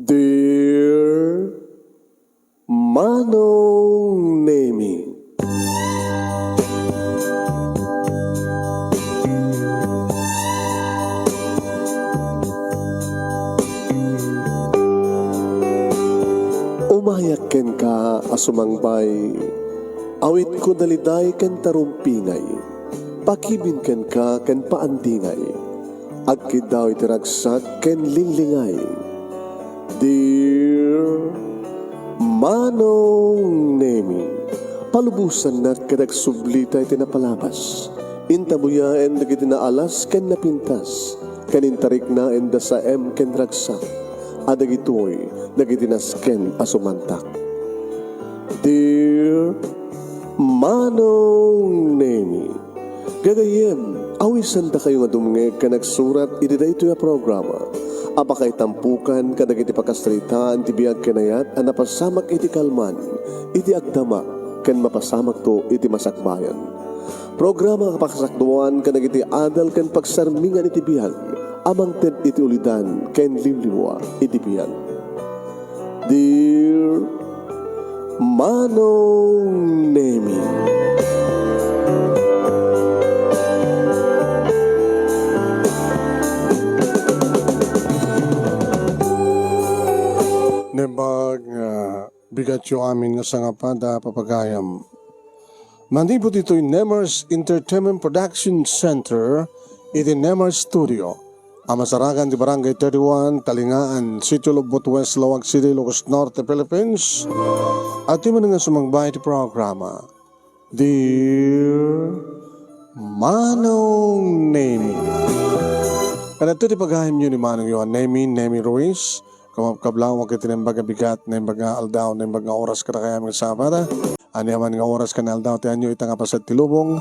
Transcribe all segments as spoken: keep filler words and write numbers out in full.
Dear Manong Nemi. Umayak kenka a sumangbay, awitko daliday ken tarumpingay, pakibin kenka ken paandingay, agkiddaw iti ragsak ken linglingay. Dear Manong Nemi, palubosannak ket agsublita iti napalabas. Intabuyaen dagiti naalas ken napintas, ken intariknaen da saem ken ragsak, a dagitoy dagiti nasken a sumantak. Dear Manong Nemi, gagayyem, awisandakayo nga dumngeg ken agsurat iti daytoy a programa a pakaitampokan kadagiti pakasaritaan ti biag ken ayat a napasamak iti kalman, iti agdama, ken mapasamakto iti masakbayan. Programa a pakasakduan kadagiti adal ken pagsarmingan iti biag a mangted iti ulidan ken liwliwa iti biag. Dear Manong Nemi. Naimbag nga bigatyo amin nga sangapada, papagayam. Manipud ditoy Nemers Entertainment Production Center, iti Nemers Studio, a masarakan ti Barangay thirty-one, Talingaan, Sitio Lobbot West, Laoag City, Ilocos Norte, Philippines. Adtoy manen nga sumangbay iti programa, Dear Manong Nemi. Kanato ti pagayamyo ni Manong Johan Nemi, Nemi Ruiz. Kabkablawan ket ti naimbag nga bigat, naimbag nga aldaw, naimbag nga oras kadakayo amin nga sabada. Ania man nga oras ken aldaw ti anyo ita nga paset ti lubong,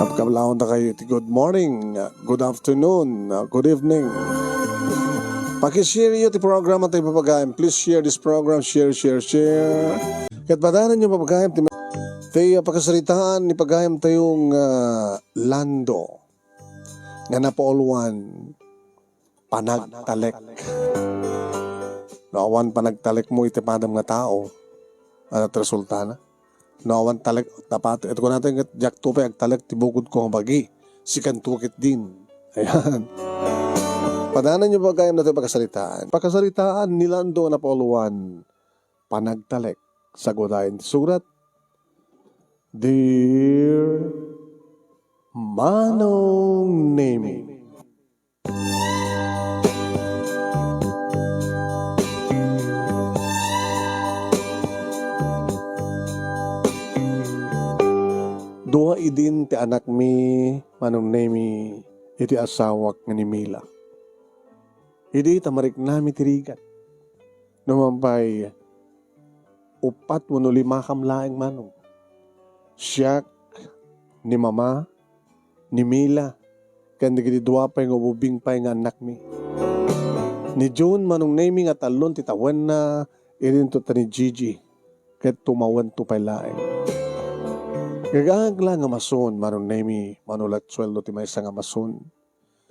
kabkablawan dakayo iti good morning, good afternoon, good evening. Pakishare yo ti programa tayo, papagayam. Please share this program. Share, share, share. Ket padananyo, papagayam, ti, ti pakasaritaan ni pagayam tayo nga Lando nga napauluan panagtalek. No awan panagtalek mo iti padam nga tao, ano ti resultana? No awan talek, dapat, ito ko natin, diak to pay agtalek ti bukod ko nga bagi, sikanto ket din. Ayan. Padanan yo, pagayam, natin pakasaritaan. Pakasaritaan ni Lando nga napauluan panagtalek. Sagudayen ti surat, Dear Manong Nemi. Dua idin ti anakmi, Manong Nemi, iti asawak nga ni Mila. Idi ta mariknami ti rigat. No man pay, uppat wenno limakam laeng, Manong. Siak, ni Mama, ni Mila, ken dagiti dua pay nga ubing pay nga annakmi. Ni June, Manong Nemi, nga tallon ti tawenna, idinto ta ni Gigi, ket tumawento pay laeng. Gagaak la nga mason, Manong Nemi, mano la ti sueldo ti maysa nga mason.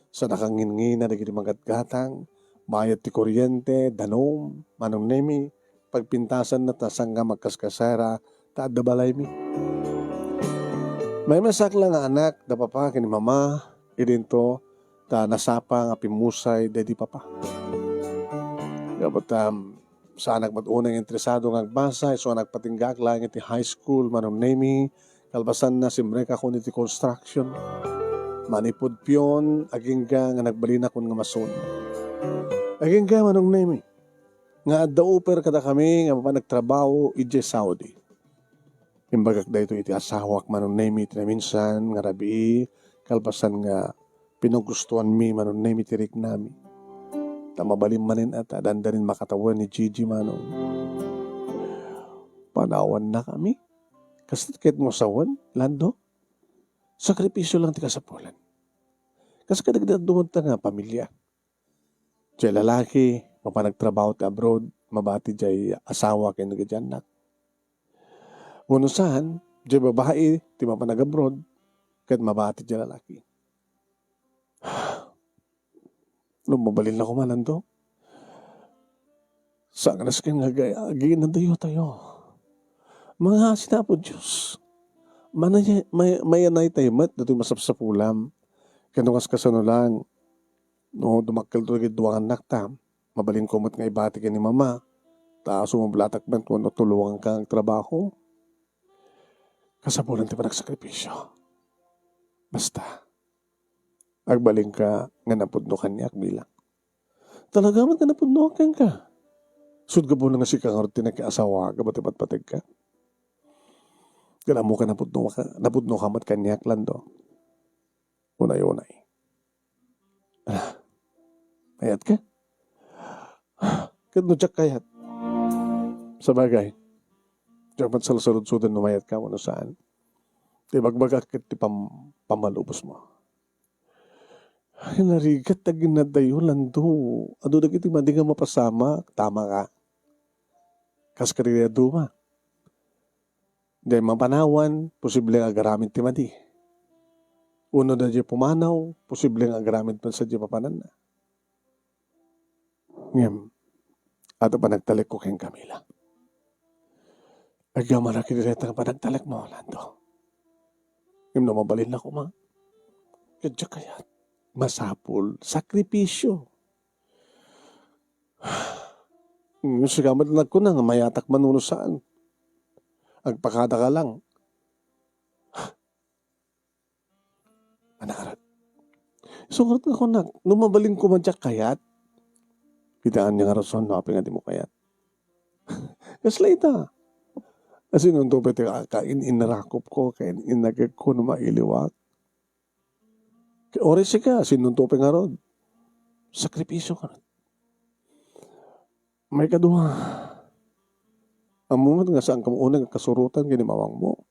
Sa nakangingina dagiti manggatgatang, bayad ti kuryente, danum, Manong Nemi, pagpintasanna ta sangga magkaskasera ta adda balaymi. Maymaysaak la nga anak da papa ken ni mama, idinto ta nasapa nga pimmusay daydi papa. Gapu ta, um, saanak met unay nga interesado nga agbasa, isu a nagpatinggaak laeng iti high school, Manong Nemi, kalpasanna, simrekakon iti construction. Manipud pion, agingga nga nagbalinakon nga mason. Agingga, Manong Nemi, nga adda offer kadakami nga mapan agtrabaho idiay Saudi. Imbagak daytoy iti asawak, Manong Nemi, iti naminsan nga rabii, kalpasan nga pinagustoanmi, Manong Nemi, ti riknami. Ta mabalin manen a ta dandanin makatawen ni Gigi, Manong. Panawannakami. Kasta ket no sawen, Lando? Sakripisyo lang ti kasapulan. Kas kadagiti dadduma ta nga pamilia. Diay lalaki, mapan agtrabaho ti abroad, mabati diay asawa ken dagiti annak. Wenno saan, diay babai ti mapan ag-abroad, ket mabati diay lalaki. No mabalin la koma, Lando, Saan nga nasken nga aga-, aginadayotayo. Mangngaasim Apo Dios. Manaya-, may-, mayanaytayo met ditoy masapsapulam. Ken no kas-, kasano lang, no dumakkelto dagiti dua nga annakta, mabalinko met nga ibati ken ni Mama, ta sumublatak met wenno tulonganka nga agtrabaho. Kasapulan ti panagsakripisio. Basta, agbalinka nga napudno kaniak, Mila. Talaga met nga napudnoak kenka. Sut gapuna nga sika ngarud ti nakiasawa, gapu ti patpategka. Ken ammoka napudnoka, napudnoka met kaniak, Lando. Unay-unay. Ah, mayat ka? Ket no diak kayat. Sabagay, diak met salsaludsuden no mayat ka wenno saan. Ti ibagbagak ket ti pam-, pammalubos mo. Ay, narigat, aginadayo, Lando. Adu dagiti madi nga mapasamak, tama ka. Kas kadagiti adu, ma. Diay mapanawan, posible nga agaramid ti madi. Wenno daydiay pumanaw, posible nga agaramid met sadiay papananna. Ngem, adda panagtalekko ken Camila. Agyamanak iti dayta nga panagtalekmo, Lando. Ngem no mabalinna koma, ket diak kayat. Masapul, sakripisio. Ngem sika met nagkuna nga mayatak man wenno saan. Agpakada ka lang. Anak, isu ngarud nga kunak, no mabalin koma diak kayat, kitaen nga rason no apay nga dimo kayat. Kasla ita. Asin unto pay ti ka-, kain-inrakopko, kain-inagekko no mailiwak. Ket uray sika, asin unto pay ngarud. Sakripisio ka. Maikadua, ammom met nga saan kamo unay nga kasurotan ken ni mamangmo.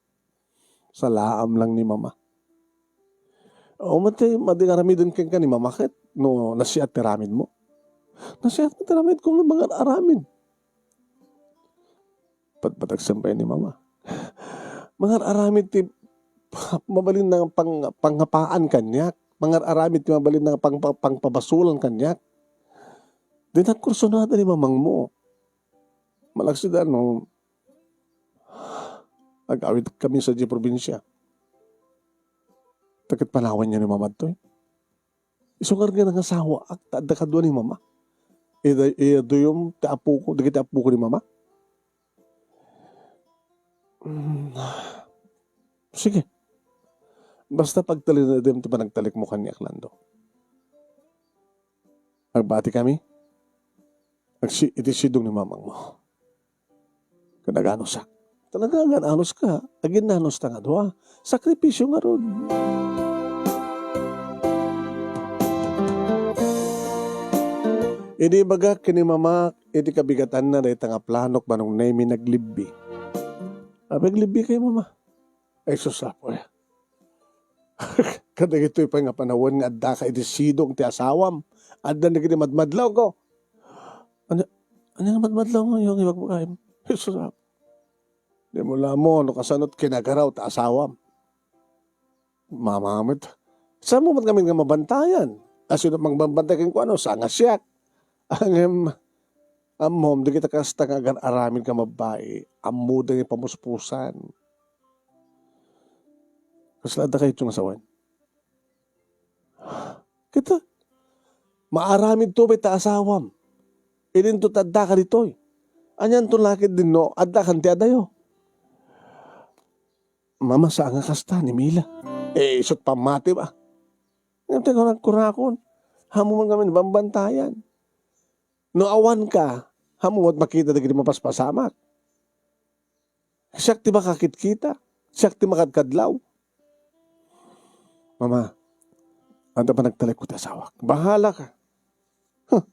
Salaam lang ni mama. Awan met ti madi nga aramiden kenka ni mama ket no nasiat ti aramidmo. Nasiat ti aramidko nga mangar-aramid. Patpatagsen pay ni mama. Mangar-aramid ti mabalin nga pang-, pangngapaan kaniak. Mangar-aramid ti mabalin nga pang-, pangpabasolan kaniak. Di nagkursunada ni mamangmo. Malaksid no, agawid kami sadiay probinsia. Ta ket panawanyo ni mama ditoy. Isu ngarud nga nangasawaak, ta adda kadua ni mama. Ida-, idayom ti apoko, dagiti apoko ni mama. Mm, sige. Basta pagtalinaedem ti panagtalekmo kaniak, Lando. Agbati kami. Agsi-, iti sidong ni mamangmo. Ket naganusak. Talaga, agan-anuska. Aginnanusta nga dua. Sakripisio ngarud. Idi ibagak ken ni mamak iti kabigatanna dayta nga planok, Manong Nemy, naglibbi. Apay, aglibbi kay mama? Ay, sus, Apo, eh. Kadagitoy pay nga panawen nga addaka iti sidong ti asawam. Addan dagiti madmadlaw ko. Ania, ania nga madmadlaw nga ibagbagam? Jesus, ah. Di mo la mo no kasano ti kinagaraw ti asawam. Mama met. Saan mo met ngamin nga mabantayan? Asino mangbabantay kenkuana? Saan nga siak? Ngem, ammom, dagita kasta nga agar-aramid nga babbai, ammoda nga pamuspusan. Kasla adda kayto nga sawen? Kita, maaramidto pay ta asawam. Idinto ta addaka ditoy. Anianto la ketdin no addakan ti adayo? Mama, saan nga kasta ni Mila? Eh, isut' pammati ba? Ngem ti kurakon, ammom ngamin bambantayan. No awanka, ammom met makita dagiti mapaspasamak. Siak ti makakitkita, siak ti makadkadlaw. Mama, adda panagtalekko ti asawak. Bahala ka. Huh.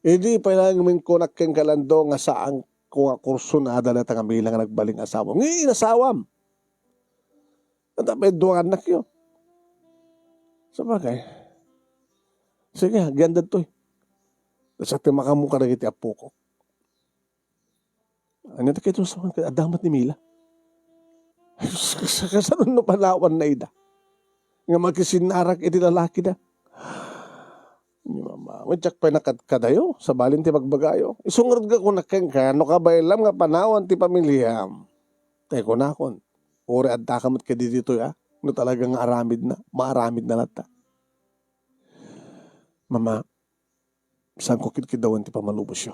Idi pay laeng kunak kenka, Lando, nga saanko nga kursunada dayta nga Mila nga nagbalin nga asawam. Ngem inasawam. Adda pay dua nga annakyo. Sabagay. Sige, agyandad toy. Sa ti makamu kadagiti apoko. Ania ti kayto sa adda met ni Mila? Ay, sus, kas-, kasano no panawanna ida? Nga makisinarak iti lalakida. pa. Wen, diak pay nakadkadayo, sabali ti bagbagayo. Isu ngarud nga kunak kenka, no kabaelam nga panawan ti pamiliam. Tay kunakon, uray addaka met kadi ditoy, a, no talaga nga aramidna, maaramidna latta. Mama, saanko kitkiddawen ti pammalubosyo.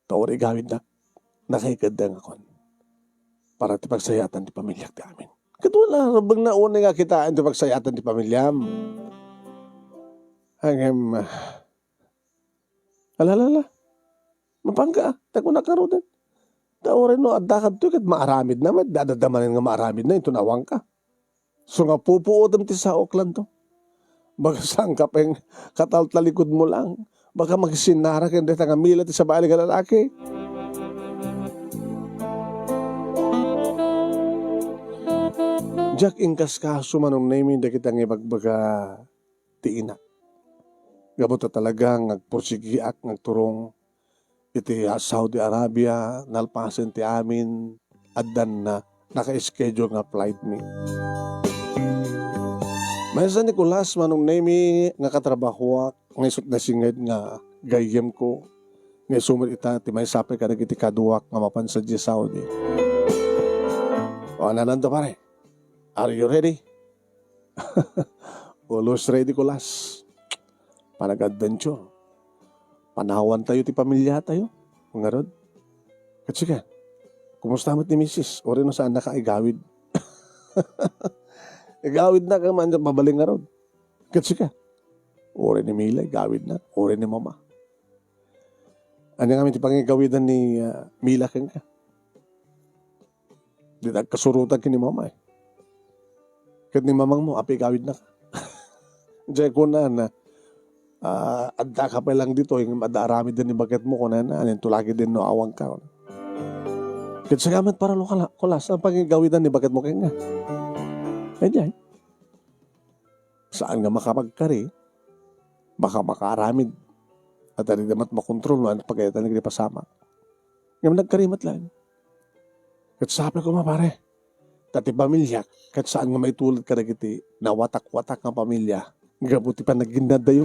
Ta uray igawidnak, nakaikeddengakon para ti pagsayaatan ti pamiliak ti amin. Ket wala, rebbengna unay nga kitaan ti pagsayaatan ti pamiliam. Ngem, ala, ala, ala. Mapanka, a, ta kunak ngaruden. Ta uray no adda kadtoy ket maaramidna met, dadadamanen nga maaramidna inton awanka. Isu nga pupuotem ti saok lanto. Baga saanka pay nga kataltalikudmo lang. Baga makisinara ken dayta nga Mila ti sabali nga lalaki. Diak inkaskaso, Manong Nemy, dagita nga ibagbaga ti ina. Gapu ta talaga nga agpursigiak nga agturong iti, ah, Saudi Arabia, nalpasen ti amin, addan na naka-schedule nga flight mi. Maysa ni Nicolas, Manong Nemy, nga katrabahoak, nga isut' nasinged nga gayyemko, nga isu met ita ti maysa pay kadagiti kaduak nga mapan sadiay Saudi. O, anananda, pare? Are you ready? Always ready, Kulas. Panag-adventure. Panawantayo ti pamiliatayo. Ngarud. Ket sika, kumusta met ni misis? Uray no saannaka igawid. Igawidnak man, mabalin ngarud. Ket sika, uray ni Mila, igawidnak. Uray ni Mama. Ania ngamin ti pangigawidan ni, ah, Mila kenka? Di ta agkasurotan ken ni Mama, eh. Ket ni mamangmo, apay igawidnak? Diay kunana, ah, "Addaka pay lang ditoy, ngem adda aramiden ni baketmo," kunana, "ania, inton lagi din no awanka." Ket sika met, pare Kulas, ania pangigawidan ni baketmo kenka? Ay, diay. Saan nga makapagkari, baka makaaramid. At adda met makontrol no ania pagayatan dagiti pasamak. Ngem nagkari met laeng. Ket sapay koma, pare, ta ti pamiliak ket saan nga maitulod kadagiti nawatak-watak nga pamilia gapu ti panaginnadayo.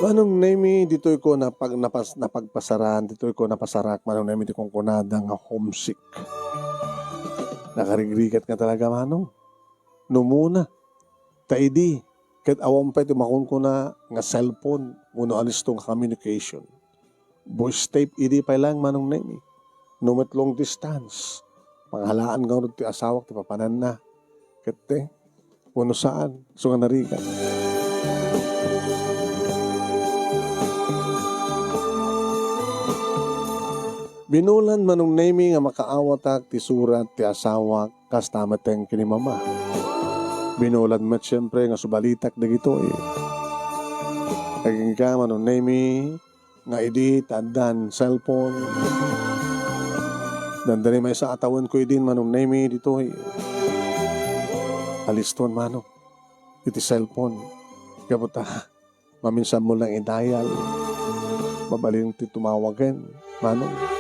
Manong Nemy, ditoy ko napag-, napas-, napagpasaran, ditoy ko napasarak, Manong Nemy, ti kunkunada nga homesick. Nakarigrigat nga talaga, Manong. No umuna, ta idi, ket awan pay ti makunkuna nga cellphone wenno alisto nga communication. Voice tape idi pay laeng, Manong Nemy. No met long distance, pangalaan ngarud ti asawak ti papananna. Ket ti, wenno saan, isu nga narigat. Binulan, Manong Nemy, nga makaawatak ti surat ti asawak, kasta met ken ni Mama. Binulan met, siempre, nga subalitak dagitoy. Agingga, Manong Nemy, nga idi ta addan cellphone, dandani maysa a tawenko idin, Manong Nemy, ditoy. Aliston, Manong, iti cellphone. Gapu ta maminsan mo lang i-dial. Mabalin ti tumawagen, Manong.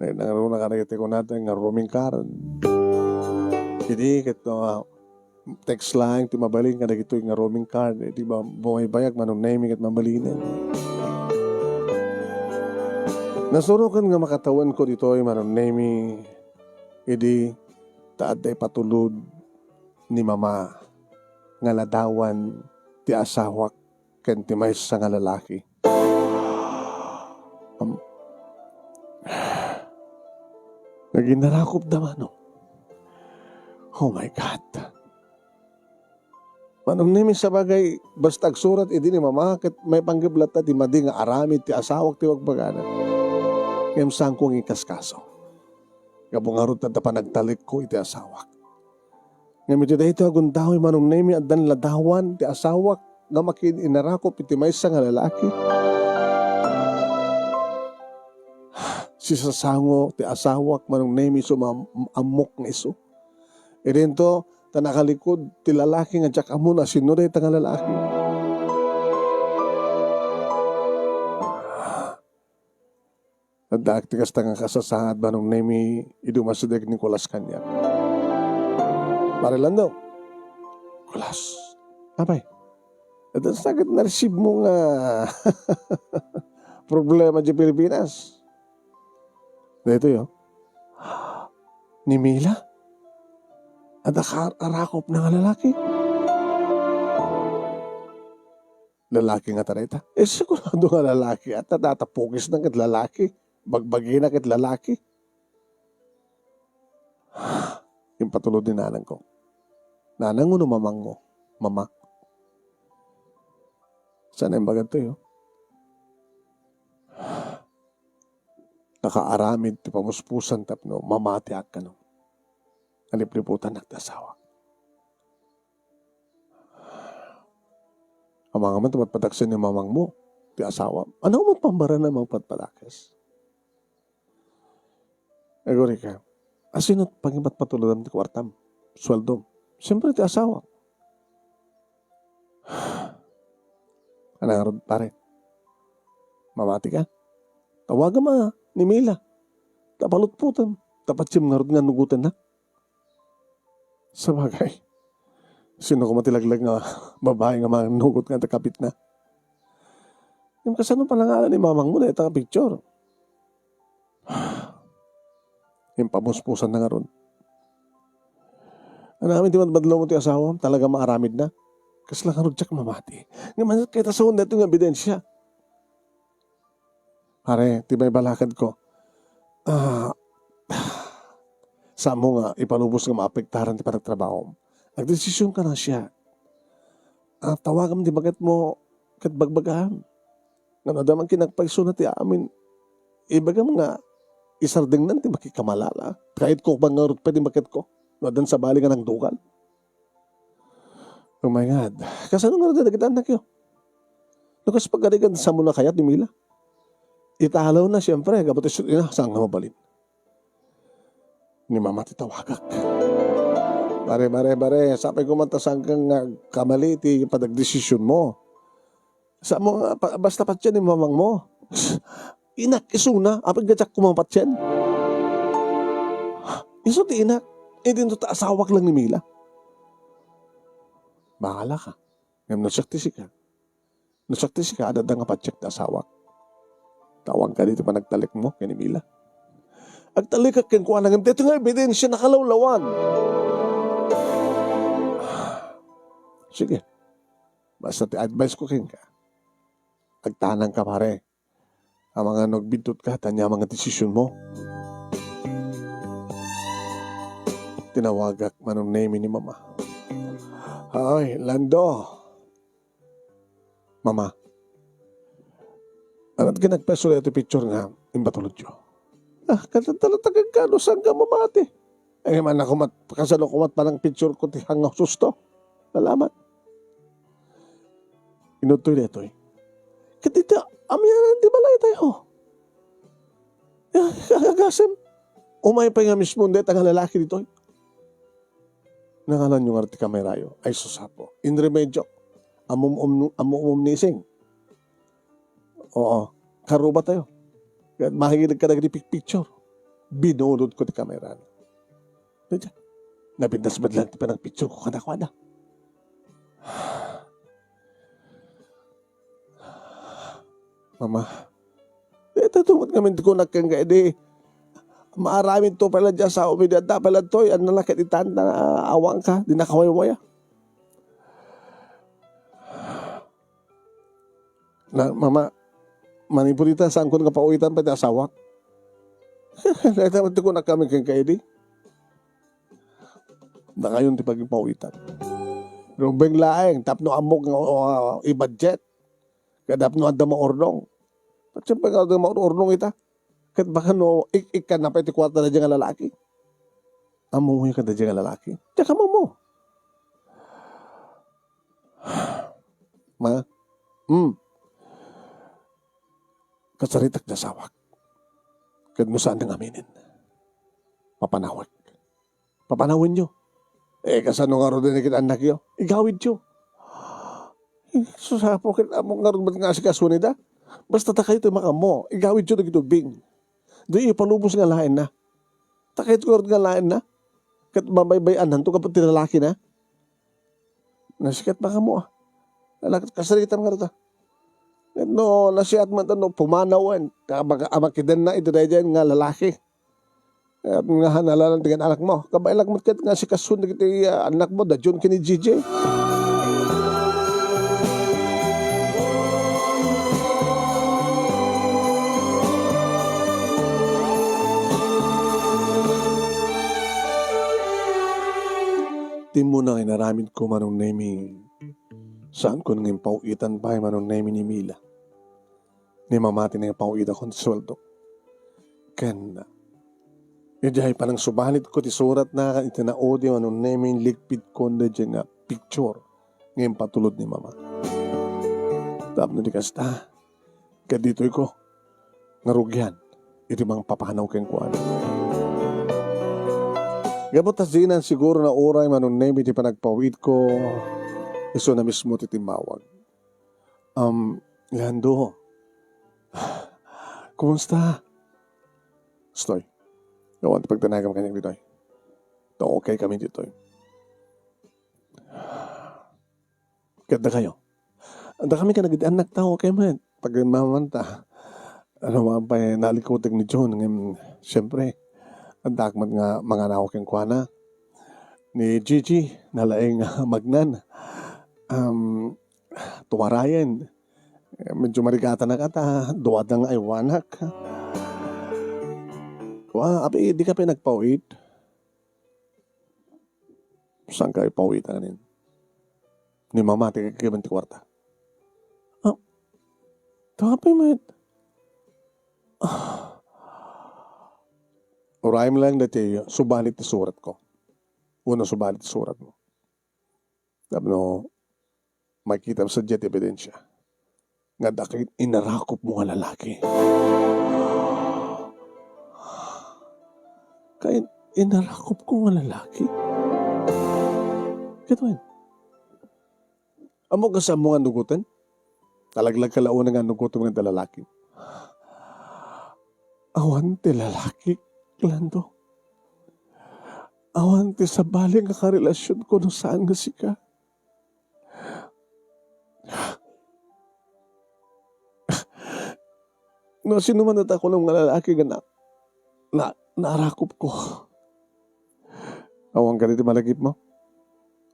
Ay, nangruna ka na iti kunata nga roaming card. Idi, ket, uh, text lang ti mabalin kadagitoy nga roaming card. Idi ba, bumaybayag, Manong Nemy, ket mabalinen. Nasuroken nga makatawenko ditoy, Manong Nemy, idi ta adda ipatulod ni Mama nga ladawan ti asawak ken ti maysa nga lalaki. Am-, naginarakopda, Manong. Oh my God. Manong Nemy, sabagay, basta agsurat idi ni Mama, ket maipanggep latta ti madi nga aramid ti asawak ti bagbagana. Ngem saanko nga inkaskaso. Gapu ngarud ta adda panagtalekko iti asawak. Ngem iti daytoy a gundaway, Manong Nemy, addan ladawan ti asawak nga makiin-inarakop iti maysa nga lalaki. Sisasango ti asawak, Manong Nemy, isu nga am-, ammok nga isu. Idinto, ta nakalikod ti lalaki nga diak ammo no asino dayta nga lalaki. Addaak ti kasta nga kasasaad, Manong Nemi, idi umasideg ni Nicolas kaniak. Pare Lando, Nicolas, apay, adda sa ket nareceive mo nga problema di Pilipinas? Daytoy, oh. Ni Mila? Adda ka arakop na nga lalaki? Lalaki nga tarita? Eh, sigurado nga lalaki. At tatapukis na ket lalaki. Bagbagi na ket lalaki. Impatulod ni nanang ko. Nanang, no mamang mo? Mama. Saan ang bagad to, yo? Nakaaramid ti pamuspusan tapno mamati ak kano. Alipliputan nak ti asawa. Amangan man ti patpataksen ni mamang mo, ti asawa. Ano mo pambara na mangpatpatakas? Aguri ka, asino pagipatpatulodam ti kuartam? Sueldom. Siyempre, ti asawa. Ano nga rod, pare? Mamati ka? Tawagam a ni Mila. Tapalutputam. Tapatsim nga rod nga nugutan na. Sabagay, sino koma ti laglag nga babae nga manugot nga takapit na? Ngem kasano pala nga ni mamang mo dayta nga picture? Impamuspusan na ngarud. Anamin ti madmadlo mo ti asawam, talaga maaramid na. Kasla ngarud diak mamati. Ngem ket asawam daytoy nga ebidensya. Pare, ti maibalakad ko, ah, saan mo nga ipalubos nga maapektaran ti panagtrabahom. Agdesision ka na siya. Ah, tawagam ti baket mo ket bagbagam. Nga no adda man kinagpaysona ti amin, ibagam nga isardengnan ti makikamalala. Kayatko man ngarud pay ti baket ko. No addan sabali nga nangdugan. Oh my God. Kasano nga dagiti annakyo? No kas pagarigan, saan mo na kayat ni Mila? Italaw na, siyempre, gapu ti ina, saan nga mabalin? Ni Mama ti tawagak. Bare, bare, bare, sapay ko man ta saan ka nga kamali ti panagdesision mo. Sa mo nga, pa-, basta patien ni mamang mo. Inak isuna, apay nga diak ko mapatien? Isu ti inak. Idinto ta asawak lang ni Mila. Bahala ka. Ngem no siak ti sika, no siak ti sika, adda nga patiek ti asawak. Tawag ka ditoy panagtalek mo ken ni Mila. Agtalekak kenkuana, ngem daytoy nga ebidensya nakalawlawan. Sige. Basta ti advice ko kenka, agtanang ka, pare. Amangan no agbidtot ka, ta ania man nga desisyon mo. Tinawagak Manong Nemi ni Mama. Ay, Lando. Mama. Anat kinagpeso daytoy picture nga imbatulodyo? Ah, kadadala ta kenka no saan ka mamati. Eh, man ako mat-, kasano ko mat panang picture ko ti hanga susto? Salamat. Inudtoy daytoy. Ket iti amianan ti balay tayo. Ya, kagagasem. Umay pay nga mismo, dayta nga lalaki ditoy. Nangalanyo nga ti kamerayo. Ay, susapo. In remedio. Amum-, amum-, amum-, nising. Oo. Karuba tayo. Ket mahilig ka dagiti picture. Binulod ko ti kamera. Nadya. Napintas met lang ti panagpicture ko kadakuada. Mama, dayta met ngamin ti kunak kenka idi maaramid to pay la di asawam idi adda pay la toy, ania la ket itan ta awan ka, di nakawaywaya. Na, Mama, manipud ita, saanko nga pauwitan pay ti asawak. Dayta met ti kunak ngamin kenka idi. Dakayon ti pagipawitan. Rubeng laeng, tapno ammok nga, uh, i-budget. Ket tapno adda maurnong. Ket siyempre, nga adda maurnong ita. Ket baka no, ik-, ikkan na pay ti kuarta daydiay nga lalaki. Ammoyo kadaydiay nga lalaki. Diak ammo. Ma, hmm. Kasaritak ti asawak. Ket no saan nga aminen, papanawek. Papanawenyo. Eh, kasano ngarud dagiti annakyo? Igawidyo. Eh, susapo ket ammok ngarud met nga asikasuon ida. Basta dakayo ti makammo, igawidyo dagiti ubbing. Di ipalubos nga laenna. Ta kayatko ngarud nga laenna. Ket babaybay-annanto gapu ti lalakina. Nasikat pa kamo, ah. Ala, kasaritam ngarud, ah. Ket no, nasiat man ta no pumanawen, ta baka a makidenna iti daydiay nga lalaki. Ket nga hanalan ti anakmo. Kabaelak met ket nga asikason dagiti, ah, annakmo, da Jun ken ni J J. Ti immuna nga inaramidko, Manong Nemi, saankon nga impaw-itan pay, Manong Nemi, ni Mila. Ni Mama ti nangpaw-itakon ti sueldok. Ken idiay panangsubalitko ti suratna iti naudi, Manong Nemi, ligpitkon daydiay nga picture nga impatulod ni Mama. Tapno di kasta, ket ditoyko nga rugian iti mangpapanaw kenkuana. Gapu ta dinan siguro nauray, Manong Nemi, ti panagpaw-itko, isuna mismo ti timmawag. Um, Lando, kumusta? Stoy, awan ti pagtanagam kaniak ditoy. Ta okay kami ditoy. Ket dakayo? Dakami ket dagiti annak ta okay met. Pagmamanta. Ano man pay, nalikutek ni John, ngem, siyempre, addaak met nga manganaw kenkuana. Ni Gigi, nalaing nga magnan. Um, tumarayen. Eh, medyo marigatanak ata, duada nga aywanak. Wa, apay, di ka pay nagpaw-it? Saan ka ipaw-it nganin? Ni Mama ti kagayam ti kuarta. Ah, tapay met. Ah. Urayem lang daytoy, subalit ti suratko. Uno, subalit ti suratmo. Tapno makita sadiay ti ebidensia nga adda ket inarakupmo nga lalaki. Ket inarakupko nga lalaki? Ket wen, ammok nga saanmo nga annugoten? Nalaglag ka la unay nga annugotem nga adda lalaki. Awan ti lalaki, Lando. Awan ti sabali nga karelasionko no saan nga sika. No sino man dayta kunam nga lalaki nga na, na, naarakupko. Awan kadi ti malagipmo?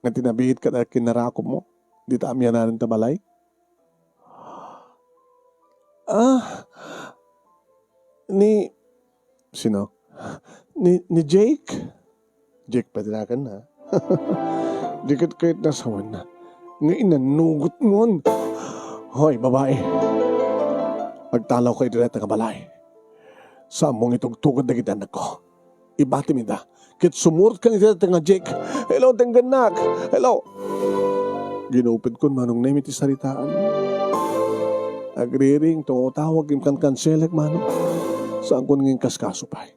Nga tinabiit ka ta kinnarakupmo? Dita amianan ta balay? Ah, ni, sino? Ni, ni Jake? Jake pay ti naganna. Di ket kayatna sawenna nga inannugotmon. Hoy, babai. Agtalawka iti dayta nga balay. Saanmo nga itugtugod dagiti annakko. Ibatim ida. Ket sumurot ka iti dayta nga Jake. Hello, denggennak. Hello. Ginupidkon Manong Nemi ti saritaan. Agriring, tungawtawag, imkankanselek, Manong. Saankon nga inkaskaso pay.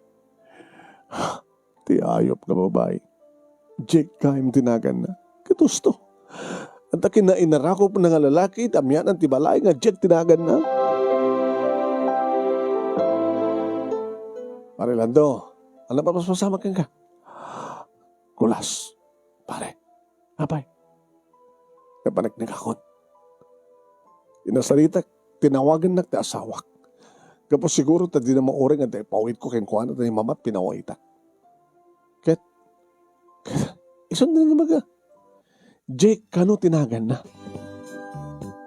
Ti ayup nga babai. Jake gayam ti naganna. Ket husto. Adda kinnainnarakupna nga lalaki, ti amianan ti balay nga Jake ti naganna. Pare Lando, ania pay paspasamak kenka? Kulas, pare. Apay? Napaneknekakon. Inasaritak, tinawagannak ti asawak. Gapu siguro ta dina mauray nga ipaw-itko kenkuana ta ni Mama ti pinaw-itak. Ket, ket, isun ti nagbaga. Jake kano ti naganna.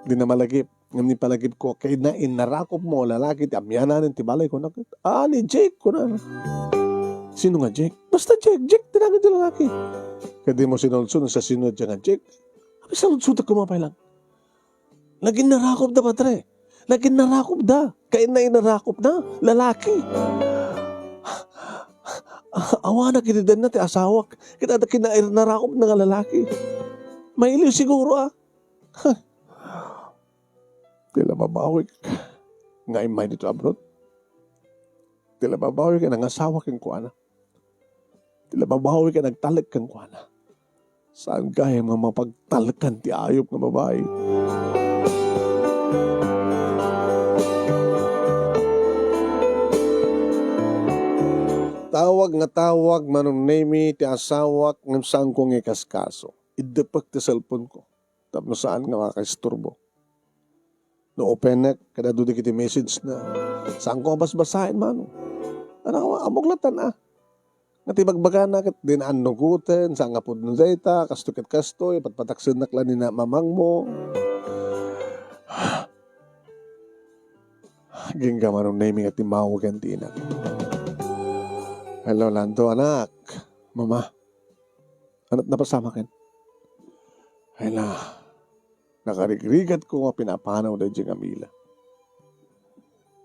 Dina malagip. Ngem ni palagipko, kinnainnarakupmo a lalaki ti amianan ti balay, kunak. Ah, ni Jake, kunana. Sino nga Jake? Basta Jake, Jake ti nagan ti lalaki. Ket dimo sinulsol no sasino dia nga Jake. Apay, saludsodak koma pay lang. Naginnarakup da, padre. Naginnarakup da. Kinnainnarakupna, lalaki. Awanak iti denna ti asawak. Ket adda kinnainnarakupna nga lalaki. Mailiw siguro, ah. Ti lababawik nga immay dito abroad. Ti lababawik nga nangasawa kenkuana. Ti lababawik nga nagtalek kenkuana. Saan gayam nga mapagtalekan ti ayup nga babai? Tawag nga tawag, Manong Nemy, ti asawak ngem saanko nga ikaskaso. Iddepek ti cellphone ko tapno saan nga makaisturbo. No openek, kada adu dagiti message na, saanko nga basbasaen, Manong. Anak, ammok latta a. Nga ti bagbagana ket dina annugoten, saan nga pudno dayta, kastoy ket kastoy, patpataksennak la ni na-, mamangmo. Agingga, Manong Nemy, nga timmawagen ti ina. "Hello, Lando, anak. Mama, ania ti napasamaken?" Ay na, nakarigrigatko nga pinapanaw daydiay nga Mila.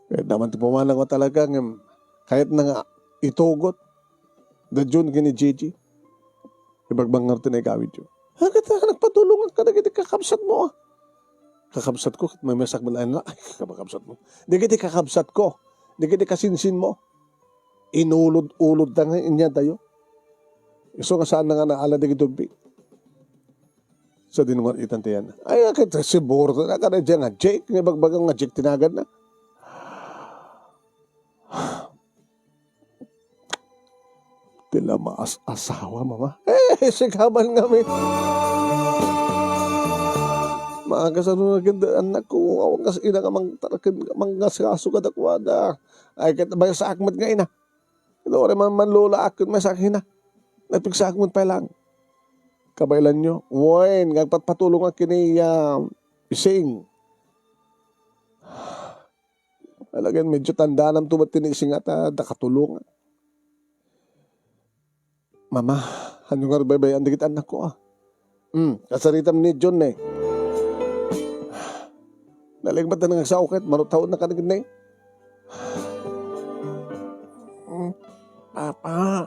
Kayatna man ti pumanak nga talaga, ngem kayatna nga itugot. Da Jun ken ni Gigi. Ibagbag ngarud ti naigawidyo. Agayka, nagpatulongak kadagiti kakabsatmo, a. Kakabsatko, ket maymaysak met laeng, ay, kakabsatmo. Dagiti kakabsatko, dagiti kasinsinmo. Inulod-ulodda nga inyadayo. Isu nga saan nga naala dagiti tubig. Sa dinungan itan ti yan. Ay, ket siguro, kada diay nga Jake, nga ibagbagam nga Jake ti naganna. Ti la maas-asawa, Mama. Eh, sika man ngamin. Maagasano na ket, anak ko, awan kas ina nga mangtarken, mangaskaso kadakuada. Ay, ket maysaak met nga ina. Ket uray man, manlolaak ket maysaak ina. Nagpigsaak met pay laeng. Kabaelanyo. Wen, nga agpatpatulongak ken ni, ah, Ising. Talagan medyo tandanam to met ti ni Ising a ta, ta katulongak. Mama, ania ngarud baybay-an dagiti annakko, a? Hmm, kasaritam ni John, ne. Nalagip met nga agsao ket, manutaon na kanikin, ne. Hmm, Papa.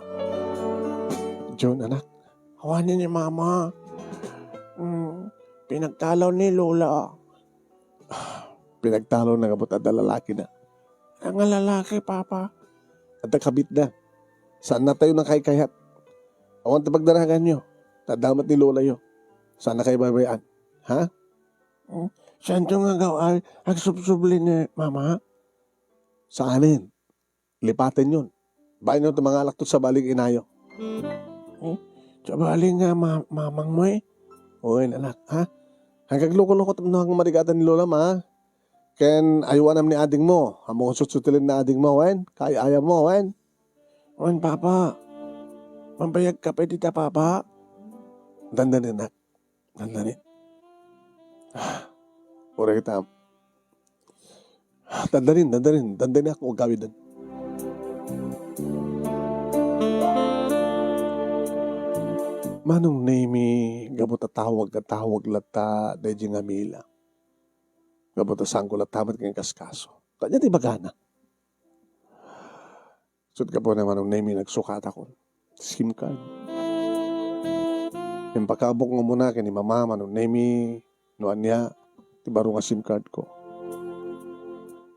John, anak. Awanen ni Mama. Hmm, pinagtalaw ni Lola. Pinagtalaw na gapu ta adda lalaki na. Nga lalaki, Papa? Adda kabit na. Saan natayo nakaykayat? Awan ti pagdaraganyo. Ta adda met ni lolayo. Saan nakayo baybay-an? Ha? Hmm? Saanto nga gaw-ay agsubsubli ni Mama? Saanen. Lipatenyon. Bainyo ti mangalakto sabali nga inayo. Hmm? Sabali nga ma-, mamangmo, e? Wen, anak, ha? Agagluko-luko tapno agmarigatan ni Lola, ma. Ken aywanam ni adingmo. Ammok nga sutsutilen ni adingmo, wen? Kaay-ayammo, wen? Wen, Papa. Mabayagka pay dita, Papa? Dandanin, anak. Dandanin. Ah, uray kita. Dandanin, dandanin. Dandani ako agawiden. Manong Nemy, gapu ta tawag a tawag latta daydiay nga Mila. Gapu ta saanko latta met nga ikaskaso. Kaniana ti ibagana? Ket gapu na, Manong Nemy, nagsukatakon ti SIM card. Impakaamok nga umuna ken ni Mama, Manong Nemy, no ania ti baro nga SIM card ko.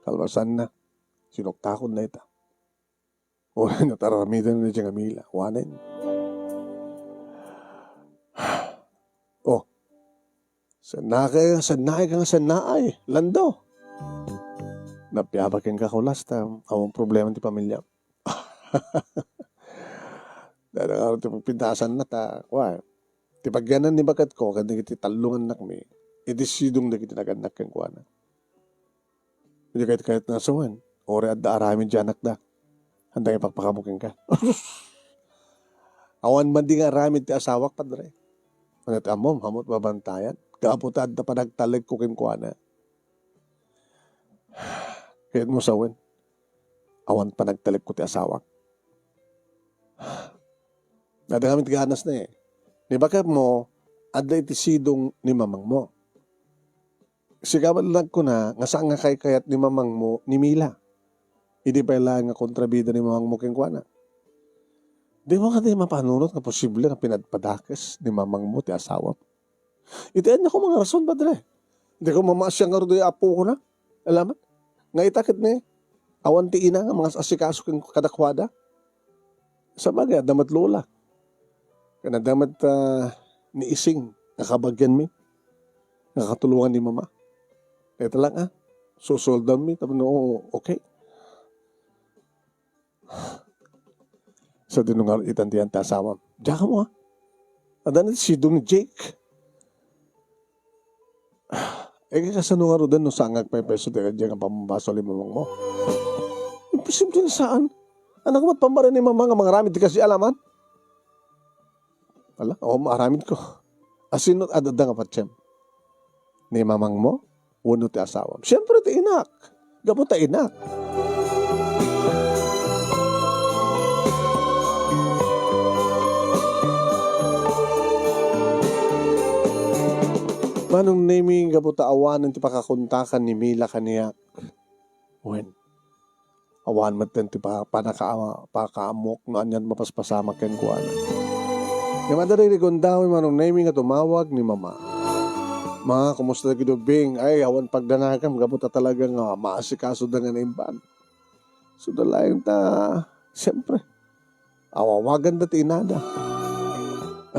Kalpasanna, sinuktakon dayta. Uray nga aramiden daydiay nga Mila. Awanen. Oh, Sennakay, sennakay ka nga sennaay, Lando. Napiaba kenka, kulas, ta awan problema ti pamiliam. Dada nga ti pagpintasan na ta, wa. Ti pagyanan ni baketko ken dagiti tallo nga annakmi, iti sidong dagiti nagannak kenkuana. Idi kayat-kayatna a sawen, uray adda aramid ti anakda. Ania nga ipakpakabok kenka? Awan man di nga aramid ti asawak, padre. Ania ti ammom, ammom ti babantayan? Gapu ta adda panagtalekko kenkuana. Kayatmo sawen, awan panagtalekko ti asawak. Adda kami ti ganasna, e. Ni baketmo, adda iti sidong ni mamangmo. Sika met la nagkuna nga saan nga kaykayat ni mamangmo ni Mila. Idi pay laeng nga kontrabida ni mamangmo kenkuana. Dimo kadi mapanunot nga posible nga pinadpadakes ni mamangmo ti asawam? Iti ania koma nga rason, padre? Diko mamaasian ngarud daydiay apokona. Alaman? Nga ita ket ni, awan ti ina nga mangas-asikaso ken kadakuada. Sabagay, adda met lola. Ken adda met, ah, ni Ising nga kabagianmi, nga katulongan ni mama. Ita lang, ah, susuldanmi, tapno, okay. Sadino ngarud itan ti yan ti asawam? Diak ammo, a. Adda ni sidong ni Jake. Eh, kasano ngaruden no sangag pay peso ti kadiay nga pambaso ni mamangmo? Imposible na saan. Anak, mat pammaray ni mama nga mangaramid ti kasdi alaman? Ala, o, maaramid ko. Asino adda nga patiem? Ni mamangmo? Wenno ti asawam? Siempre, ti inak. Gapu ta inak. Manong Nemi, gapu ta awanen ti pakakontakan ni Mila kaniak. Wen, awan met ti pa-, panaka-, pakaammok no anian mapaspasamak kenkuana. Ngem adda dagiti gundaway, Manong Nemi, nga tumawag ni Mama. "Ma, kumusta dagiti ubbing?" "Ay, awan pagdanagam, gapu ta talaga nga maasikasoda nga naimbag." So, da laeng ta, siyempre, awawaganda ti inada.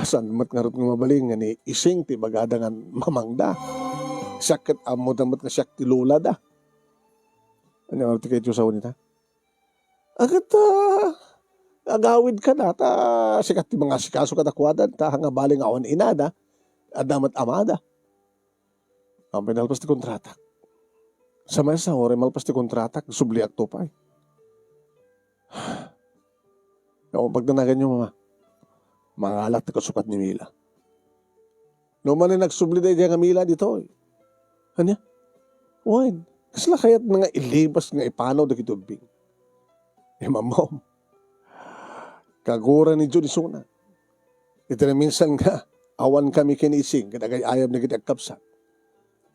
Saan met ngarud nga mabalin nga ni Ising ti ibagada nga mamangda? Siak ket ammoda met nga siak ti lolada. Ania ngarud ti kayatyo sawen ita? Agat, ah, agawidka da, ta sika ti mangasikaso kadakuada, ta nga bali nga awan inada, adda met amada. Awan pay nalpas ti kontratak. Sa maysa, uray malpas ti kontratak, subliakto pay. Awan pagdanaganyo, Mama. Mangalak ti kasukat ni Mila. No manen agsubli daydiay nga Mila ditoy. Ania? Wen, kasla kayatna nga ilibas nga ipanaw dagiti ubbing? Imam-, Mom, kagura ni Jun isuna. Iti naminsan nga, awan kami ken Ising ket agay-ayab dagiti agkabsat.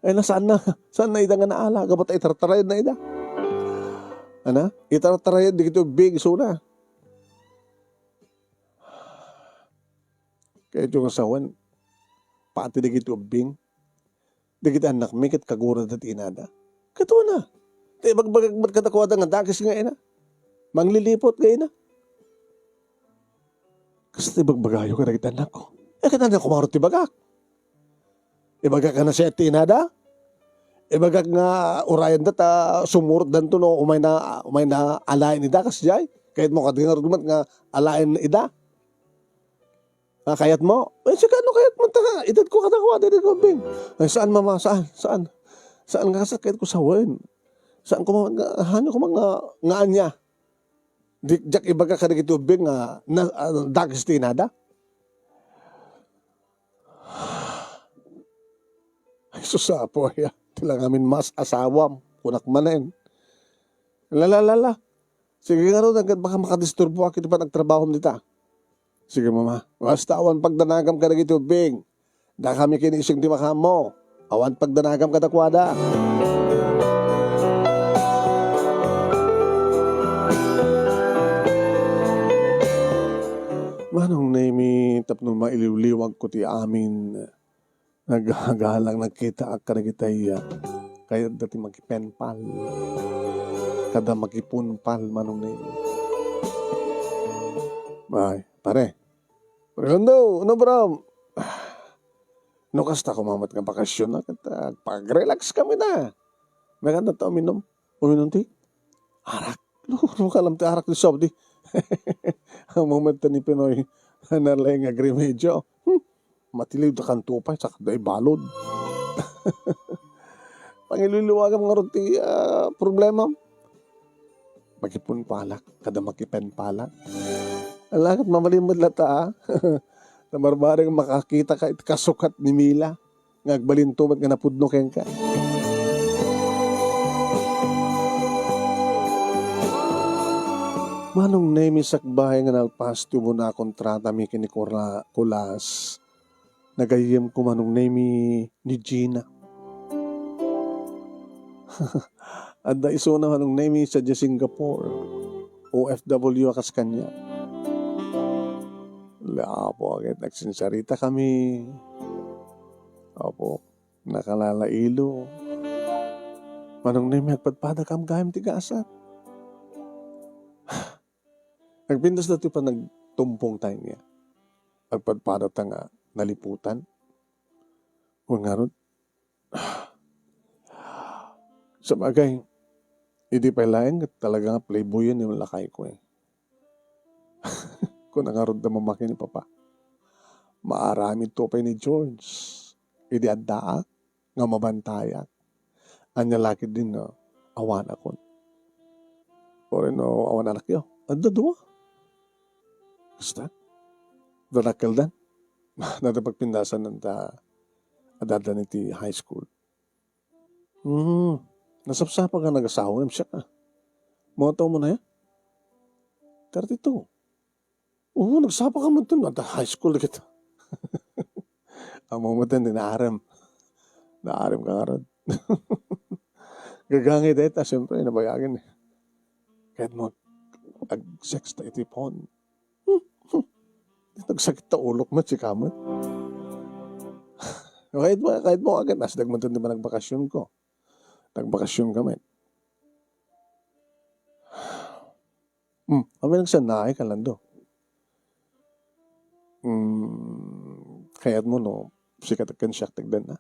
Ay, na, saan na, saan na ida nga naala? Gapu ta itartarayadna ida. Ana? Itartarayad dagiti ubbing isuna. Kayatyo nga sawen, pati dagiti ubbing, dagiti annakmi ket kagurada ti inada. Ket wen a, ta ibagbagak met kadakuada nga dakes nga ina. Mangliliput nga ina. Kasta ibagbagayo kadagiti annakko. Eh, ket ania koma ngarud ti ibagak? Ibagak nga nasayaat ti inada? Ibagak nga urayanda ta sumurotdanto no umayna, umayna alaen ida kasdiay? Kayatmo kadi ngarud met nga alaen ida? Ah, kayatmo? Eh, sika, no kayatmo ta edadko kadakuada, edadko ubbing? Ay, saan, Mama? Saan? Saan? Saan nga kasla kayatko sawen? Saan koma nga, ania koma nga, nga ania? Di, diak ibaga kadagiti ubbing nga, na, ah, dakes ti inada? Ay, sus, Apo, aya, ti la ngamin mas asawam, kunak manen. La, la, la, la. Sige ngarud, ket baka makadisturboak iti panagtrabahom dita. Sige, Mama. Basta awan pagdanagam kadagiti ubbing. Dakami ken Ising ti makaammo. Awan pagdanagam kadakuada. Manong Nemi, tapno mailiwliwagko ti amin, nagagalang, nagkitaak kadagitay, ah, kayatda ti makipenpal. Kada makipunpal, Manong Nemi. Ay, pare. Pare Londo, ano, bro? No kasta koma met nga bakasyon na, ket, ah, pag-relax kami na. Maganda ta uminom. Uminom ti arak. Luro ka lang ti arak ni Saudi. Ang momento ni Pinoy, na lang agremedyo. Hmm. Matiliw da kanto pay, saka da ibalod. Pangililuagam ngarud ti, ah, problema. Makipunpalak, kada makipenpalak. Ala, ket mabalin met latta, ah. Nabarbareng makakita ka iti kasukat ni Mila nga agbalinto met nga napudno kenka. Manong Nemi, sakbay nga nalpas ti umuna a kontratami ken ni Cora-, Colas, nagayyemko, Manong Nemi, ni Gina. Adda isuna, Manong Nemi, sadiay Singapore. O F W a kas kaniak. La, Apo, ket nagsinsarita kami. Apo, nakalalailo. Manong Nemi, agpadpadakam gayam ti gasat. Nagpintas datoy panagtumpong tayo niya. Agpadpadata nga naliputan. Wen ngarud, sabagay, idi pay laeng, talaga nga playboyen ni lakayko, eh. Kuna ngarud da mamaki ni Papa, "Maaramidto pay ni George idi addaak nga mabantayak. Ania la ketdin nga awan akon?" "Uray no awan anakyo?" "Adda dua." "Kasta? Darakkeldan?" "Dayta pagpinnasan ta adda iti high school." "Hmm, nasapsapa nga nagasawa ngem siak a. Mga taon mo na ya?" "Thirty-two." "Oo, nagsapa ka man dayta, high school kita." Ammom met ti naarem. Naarem ka ngarud. Gagangay dayta, siyempre, nabayagin eh. Kayatmo ag-sex ta iti phone. Nagsakit ta ulok met, sika met. Kayatmo, kayatmo agin, nasdag man ti managbakasyon ko. Nagbakasyon kami. Hmm, amin nagsannaay ka, Lando. Hmm, kayatmo no, sika ken siak ti agdanna?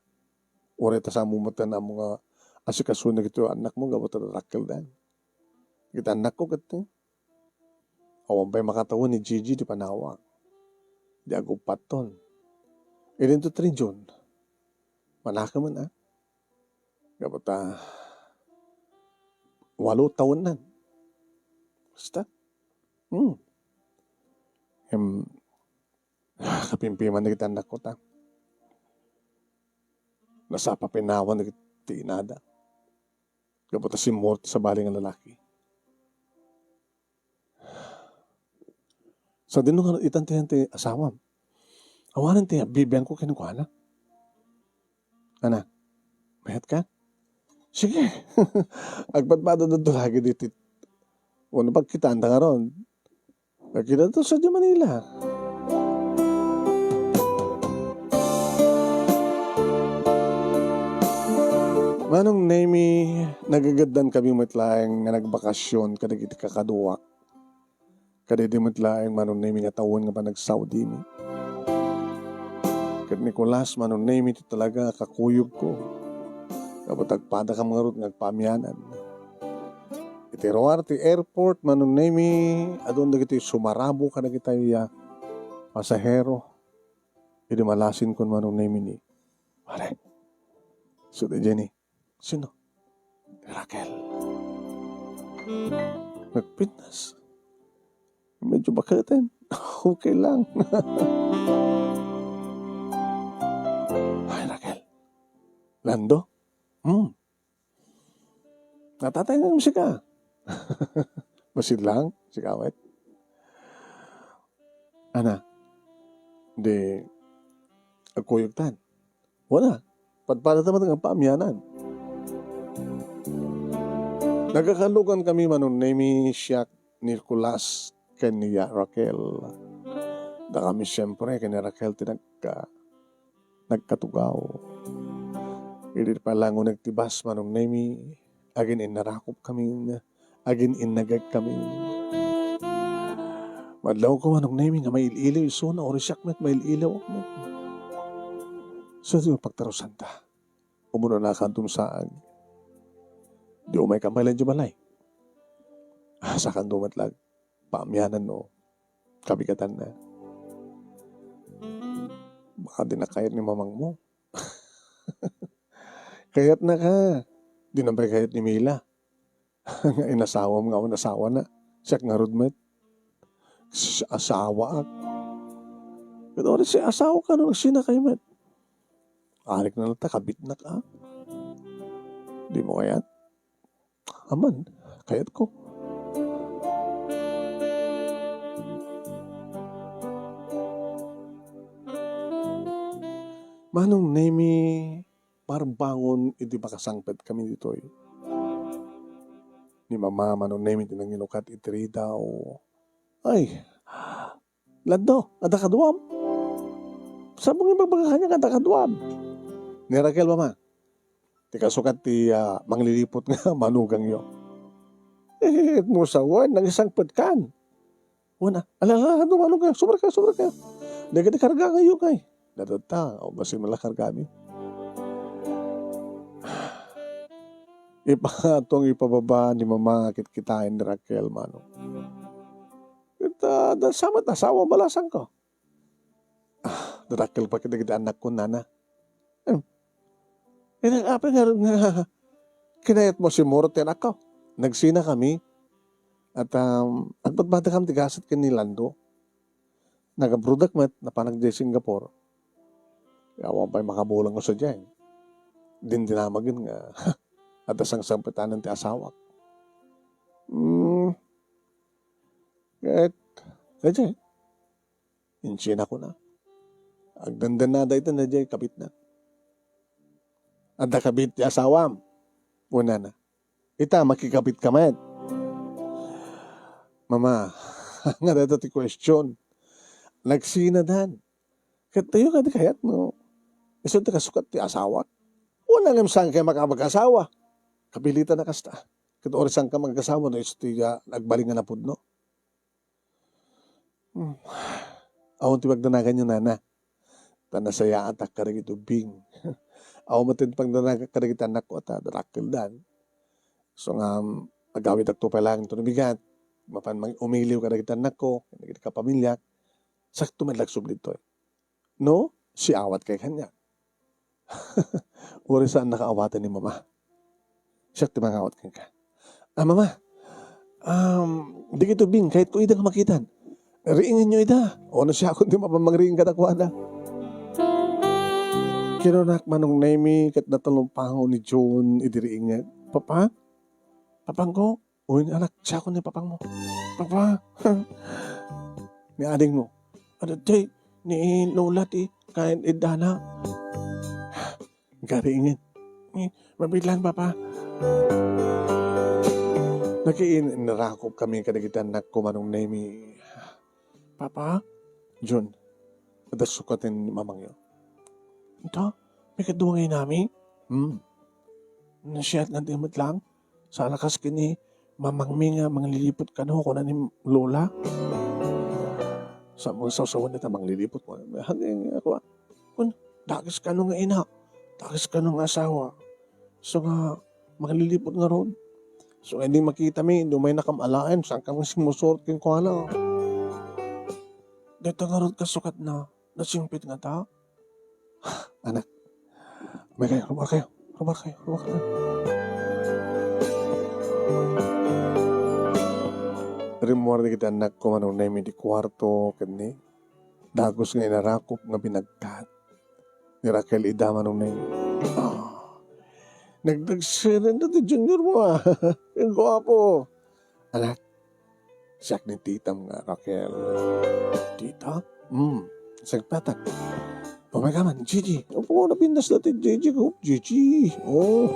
Uray ta saan mo met nga asikasona dagiti annakmo gapu ta darakkeldan. Dagiti annakko ket, awan pay makatawen ni Gigi ti panawak. Di aguppaton. Idinto ti region. Manaka man, a. Gapu ta walo tawennan. Basta. Hmm. Em, kapimpiman dagiti annakko ta. Nasapa pinawan dagiti inada. Gapu ta simmurot ti sabali nga lalaki. Sadino nga itan ti, ti asawam? Awanen ti agbibiangko kenkuana. Ana, mayat ka? Sige. Agpadpadadto lagi diti. Wenno pagkitaan ta ngarud. Pagkita to sa Manila. Manong Nemy, nagagaddan kami met laeng nga nagbakasyon kadagiti kakaduak. Kadaydi met laeng Manong Nemy nga tawen nga panagsaudimi. Ket Nicolas, Manong Nemy ti talaga a kakuyogko. Gapu ta agpadakam ngarud nga agpaamianan. Iti ruar ti airport, Manong Nemy, adun dagiti sumarabo kadagiti, a, pasahero. Idi malasinkon, Manong Nemy, ni, "Pare, isu ti Jenny." "Sino?" "Ni Raquel." Nagpintas. Medyo baketen. Okay lang. "Ay, Raquel." "Lando?" "Hmm." "Natatay nga sika." "Bassit lang, sika met." "Ana, di agkuyogtan." "Wala. Padpadata met nga agpaamianan." Nagkakalugan kami, Manong Nemy, siak, ni Nicolas, ken ni Raquel. Dakami, siempre, ken ni Raquel ti nagka-, nagkatugaw. Idi pay la nga uneg ti bus, Manong Nemy, agin-innarakop kami, agin-innagek kami. Madlawko, Manong Nemy, nga mail-iliw isuna, uray siak met mail-iliw met. Isu ti pagtarusanta. Umuna nakanto saag. Di umaykan pay la idiay balay. Sakanto met la agpaamianan no kabigatanna. Baka di na kayat ni mamangmo. Kayatna ka. Di na pay kayat ni Mila. Nga inasawam nga awan asawana. Siak ngarud met. Si asawaak. Ket uray si asawaka no nagsinakayo met. Arikna latta, kabitnak, a. Di mo kayat? Aman, kayatko. Manong Nemy, parbangon idi makasangpet kami ditoy. Ni Mama, Manong Nemy ti nanginukat iti ridaw. Ay, Lando, adda kaduam. Saan mo nga ibagbaga kaniak nga adda kaduam? Ni Raquel, Mama. Ti kasukat ti, a, mangliliput nga manugangyo. Eh, musawen, nangisangpetkan. Wen a, ala, ala, ala, manugangyo, sobra ka, sobra ka. Dagiti karga kayo kay. Dadatta, o, basi mala kargami. Ipatong ipababa ni Mama nga kitkitaen ni Raquel, Manong. Ket ah, adda sa met asawam balasangko. Ah, dadakkel pay kadagiti annakko, nana. Em, ina, apay ngarud nga kinayatmo a simmurot ti anakko? Nagsinakami, at, um, agpadpadakami ti gasat ken ni Lando. Nag-abroadak met, napanak idiay Singapore. Awan pay makabulang ko sadiay. Dindinamagen nga adda sangsampetanan ti asawak. Hmm, ket, sadiay, insinakona. Agdandanna dayta idiay kabitna. "Adda kabit ti asawam?" kunana. "Ita, makikabitka met." Mama, nga dayta ti question. Nagsinadan. Ket dayo kadi kayat no isu ti kasukat ti asawak? Wen ngem saan kay makapag-asawa? Kapilitan a kasta. Ket uray saan ka mag-asawa no isu ti, ah, agbalin nga napudno. Hmm. Awan ti pagdanaganyo, nana. Ta nasayaatak kadagiti ubbing. Awan met ti pagdanagak kadagiti annakko ta darakkeldan. So nga, um, agawidakto pay laeng ti nabigat. Mapan mang-, umiliw kadagiti annakko, kadagiti kapamiliak. Sakto met la subli ditoy. No, siawat kay kaniak. Uray saan nakaawatan ni mama. Siak ti mangawat kenka. Ah, mama, um, dagiti ubbing, kayatko ida nga makitan. Riingenyo ida. O no siakon ti mapan mangriing kadakuada. Kinunak, Manong Nemy, ket natalumpangaw ni Jun idi riingek. "Papa? Papangko?" "Uy, anak, siakon ni papangmo." "Papa, ni adingmo." "Adu, tay, ni Lola ti kain iddana." Gariingen. "Eh, mabilang, Papa." Nakiin-, inarakop kami kadagiti annakko, Manong Nemy. "Papa?" "Jun, adda sukaten ni mamangyo." "Ito? May kadua nga inami?" "Hmm." "Nasiat nga di met lang? Saan a kas ken ni mamangmi nga mangliliput kano, kuna ni Lola." Sa mga sawsawan dita mangliliput mo. Hanggang ako, ah, kun, dakes kano nga ina, dakes kano nga asawa. So nga, mangliliput ngarud. So nga, di makitami, di umay nakam alaen, saan kami simusurot kenkuana. Deta ngarud kasukatna, nasingpet ngata. Anak, umay kayo, rummuar kayo, rummuar kayo, rummuar kayo. Rimmuar dagiti annakko, Manong Nemy, iti kuarto, ken ni dagus nga inarakop nga binagkat. Ni Raquel ida, Manong Nemy. Ah, nagdagsenen da ti junior mo, ah. Ang gwapo. Anak, siak ni titam nga Raquel. Tita? Hmm, sagpatak. Pamay ka man, Gigi. Apo, napintas dati Gigi ko. Gigi. Oh.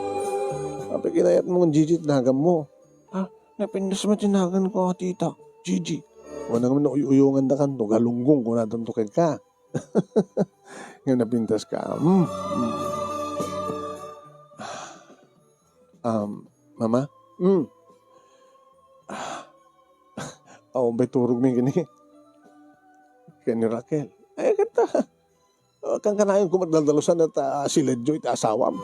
Apay kinayat mo nga Gigi, tinagan mo? Ah, napintas mo tinagan ko, tita. Gigi. Wala naman na uyuyungan da kan to. Galunggong ko na to kay ka. Nga napintas ka. Hmm. Hmm. Um, Mama? Hmm. Awan pay turog mi kini, ken ni Raquel. Ay, kanta. Ah, kankanayon ko met daldalusan ta, ah, siledyo iti asawam.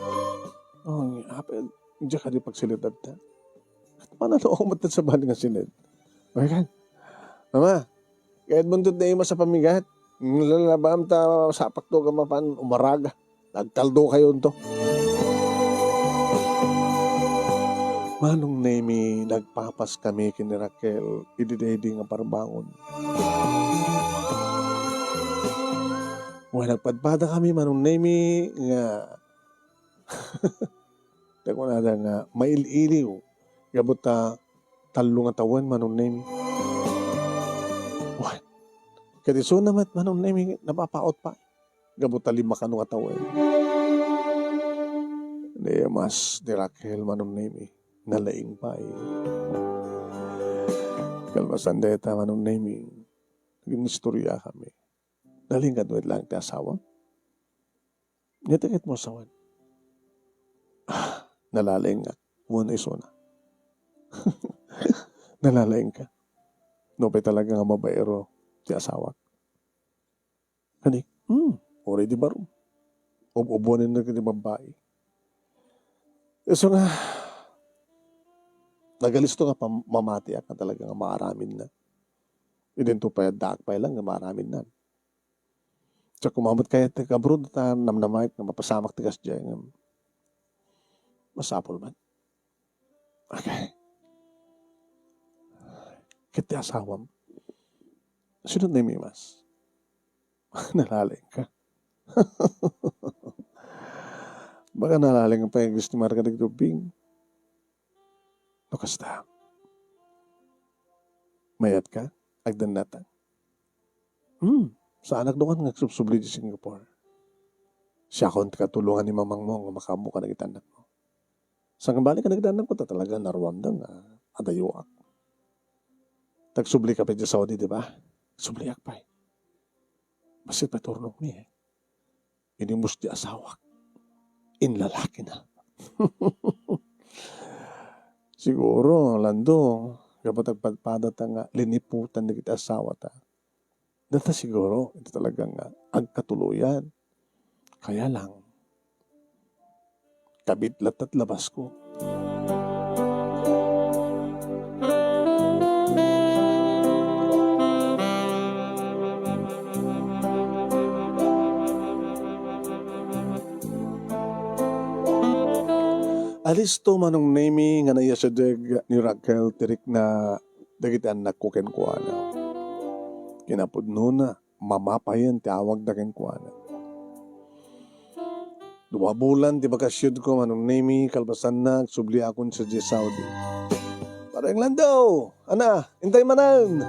Oh, apay, diak kadi pagsiled ta. Ket manalo ako met sa bali nga siled. Ay, kan. Mama, kayat mo ti dayma sa pamigat? Lalabam ta sapakto ka mapan umaraga. Nagkaldo kayo to. Manong Nemy, nagpapas kami ken ni Raquel idi daydi nga parbangon. Wen, nagpadpada kami, Manong Nemy, nga ta kunada nga mail-iliw gapu ta tallo nga tawen, Manong Nemy. Wen, ket isuna met, Manong Nemy, napapaot pay gapu ta lima kano nga tawen. Ni mas ni Raquel, Manong Nemy, nalaing pay. Kalpasan dayta, Manong Nemy, nagin-istorya kami. Nalingkad met lang ti asawa. Nia ti ket mo asawan? Ah, nalalaingak. Wen isuna. Nalalaingka. Nupay talaga nga babaero ti asawak. Kadi, hmm, uray di baro. Ub-ubuanen na ti babbai. Isu nga, nagalisto nga pam-, mamatiak nga talaga nga maaramidna. Idinto pay addaak pay lang nga maaramidnan. Sa kumamet kayat ti kabro, ta namnamaet nga mapasamak ti kasdiay, ngem masapul met. Okay. Ket ti asawam, sino ti naimas? Nalaing ka. Baka nalaing pay nga gusto marka dagiti ubbing. No kasta, mayat ka? Agdannata? Hmm, saanak dungan nga agsubsubli di Singapore. Siakon ti katulongan ni mamangmo nga makaammo kadagiti annakmo. Sangabali kadagiti annakmo, ta talaga naruamda nga adayoak. Tagsubli ka pay di Saudi, di ba? Subliak pay. Bassit pay turnokmi, eh. Inimus ti asawak. Inlalaki na. Siguro, Lando, gapu ta agpadpadata nga liniputan dagiti asawata. Data siguro, ito talaga nga agkatuloyan. Kaya lang, kabit latta ti labasko. Alisto Manong Nemy nga naiyasideg ni Raquel ti rikna dagiti annakko kenkuana. Kinapudnona, mama payen ti awagda kenkuana. Dua bulan ti bakasionko, Manong Nemy, kalpasanna, agsubliakon sadiay Saudi. Pareng Lando! Ana, intay manen!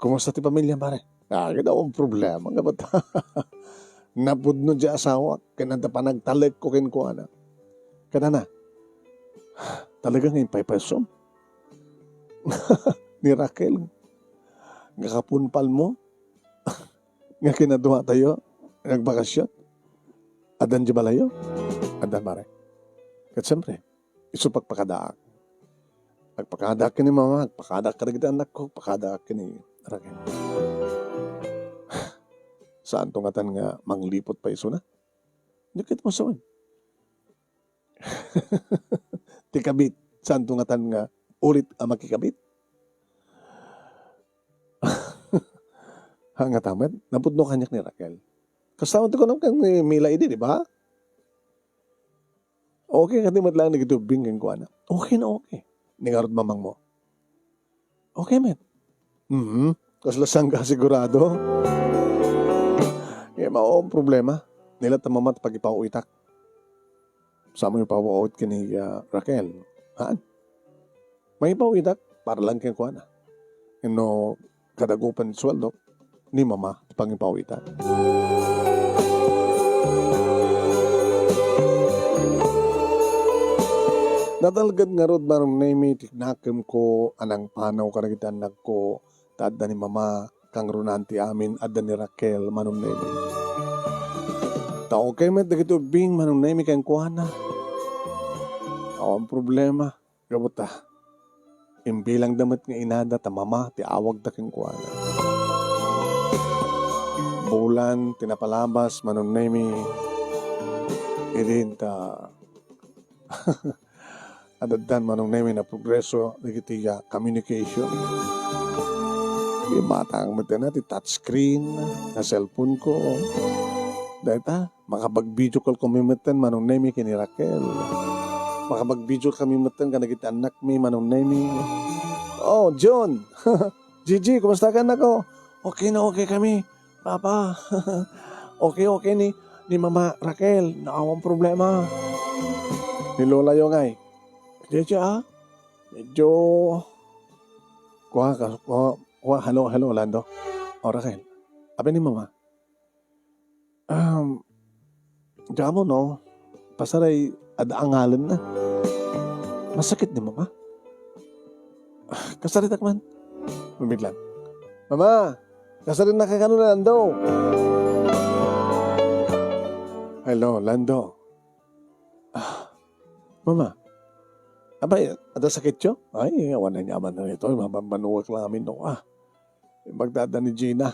Kumusta ti pamilya, pare? Ah, kada akong problema, nga ba't napudno di asawa, ken adda panagtalekko kenkuana. Kadana, talaga nga impaypaysom ni Raquel nga kapunpal mo nga kinaduatayo nagbakasyon? Addan di balayo? Addan, pare. Ket siyempre, isu pagpakadaak. Agpakadaak ken ni mama, agpakadaak kadagiti annakko, agpakadaak ken ni Raquel. Saanto ngatan nga mangliput pay isuna? Di ket masawen. Ti kabit, saanto ngatan nga ulit a makikabit? Ha, ngata met, napudno kaniak ni Raquel. Kasta met ti kunam ken ni Mila idi, di ba? Okay, kadi met laeng dagiti ubbing kenkuana. Okay na okay. Ni ngarud mamangmo. Okay met. Mhm. Kasla sangka sigurado. Ngem, awan problema. Nila ta mama ti pagipaw-itak. Samo ipaw-it ken ni, ah, Raquel. Haan? Mangipaw-itak para lang kenkuana. Wenno kadagupan ti sueldok, ni mama ti pangipaw-itak. Natalged ngarud, Manong Nemy, ti nakemko a nangpanaw kadagiti annakko, ta adda ni mama, kangrunaan ti amin, adda ni Raquel, Manong Nemy. Ta okay met dagiti ubbing, Manong Nemy, kenkuana. Awan problema. Gapu ta, imbilangda met nga inada ta mama ti awagda kenkuana. Bulan ti napalabas, Manong Nemy, idin ta addan, Manong Nemy, naprogreso dagiti, ah, communication. Imatang met na ti touchscreen na cellphone ko. Dayta, makapag-video call kami metten, Manong Nemy, ken ni Raquel. Makapag-video kami metten kadagiti annakmi, Manong Nemy. Oh, John! Gigi, kumusta ka, annako? Okay na okay kami, Papa. Okay, okay ni, ni Mama Raquel. Awan problema. Ni Lolayo ngay. Gigi, ah? Medyo, kua, ka-, kua, kua, hello, hello, Lando. Oh, Raquel. Abi ni Mama? Um, diak ammo no pasaray, adda angalenna. Masakit ni Mama? Ah, kasaritak man. Mabit lang. Mama, kasarinnak kano, Lando? Hello, Lando. Ah, Mama, apay, adda sakityo? Ay, awan aniaman daytoy, mabambanuek lang amin no. Ah, magdada ni Gina.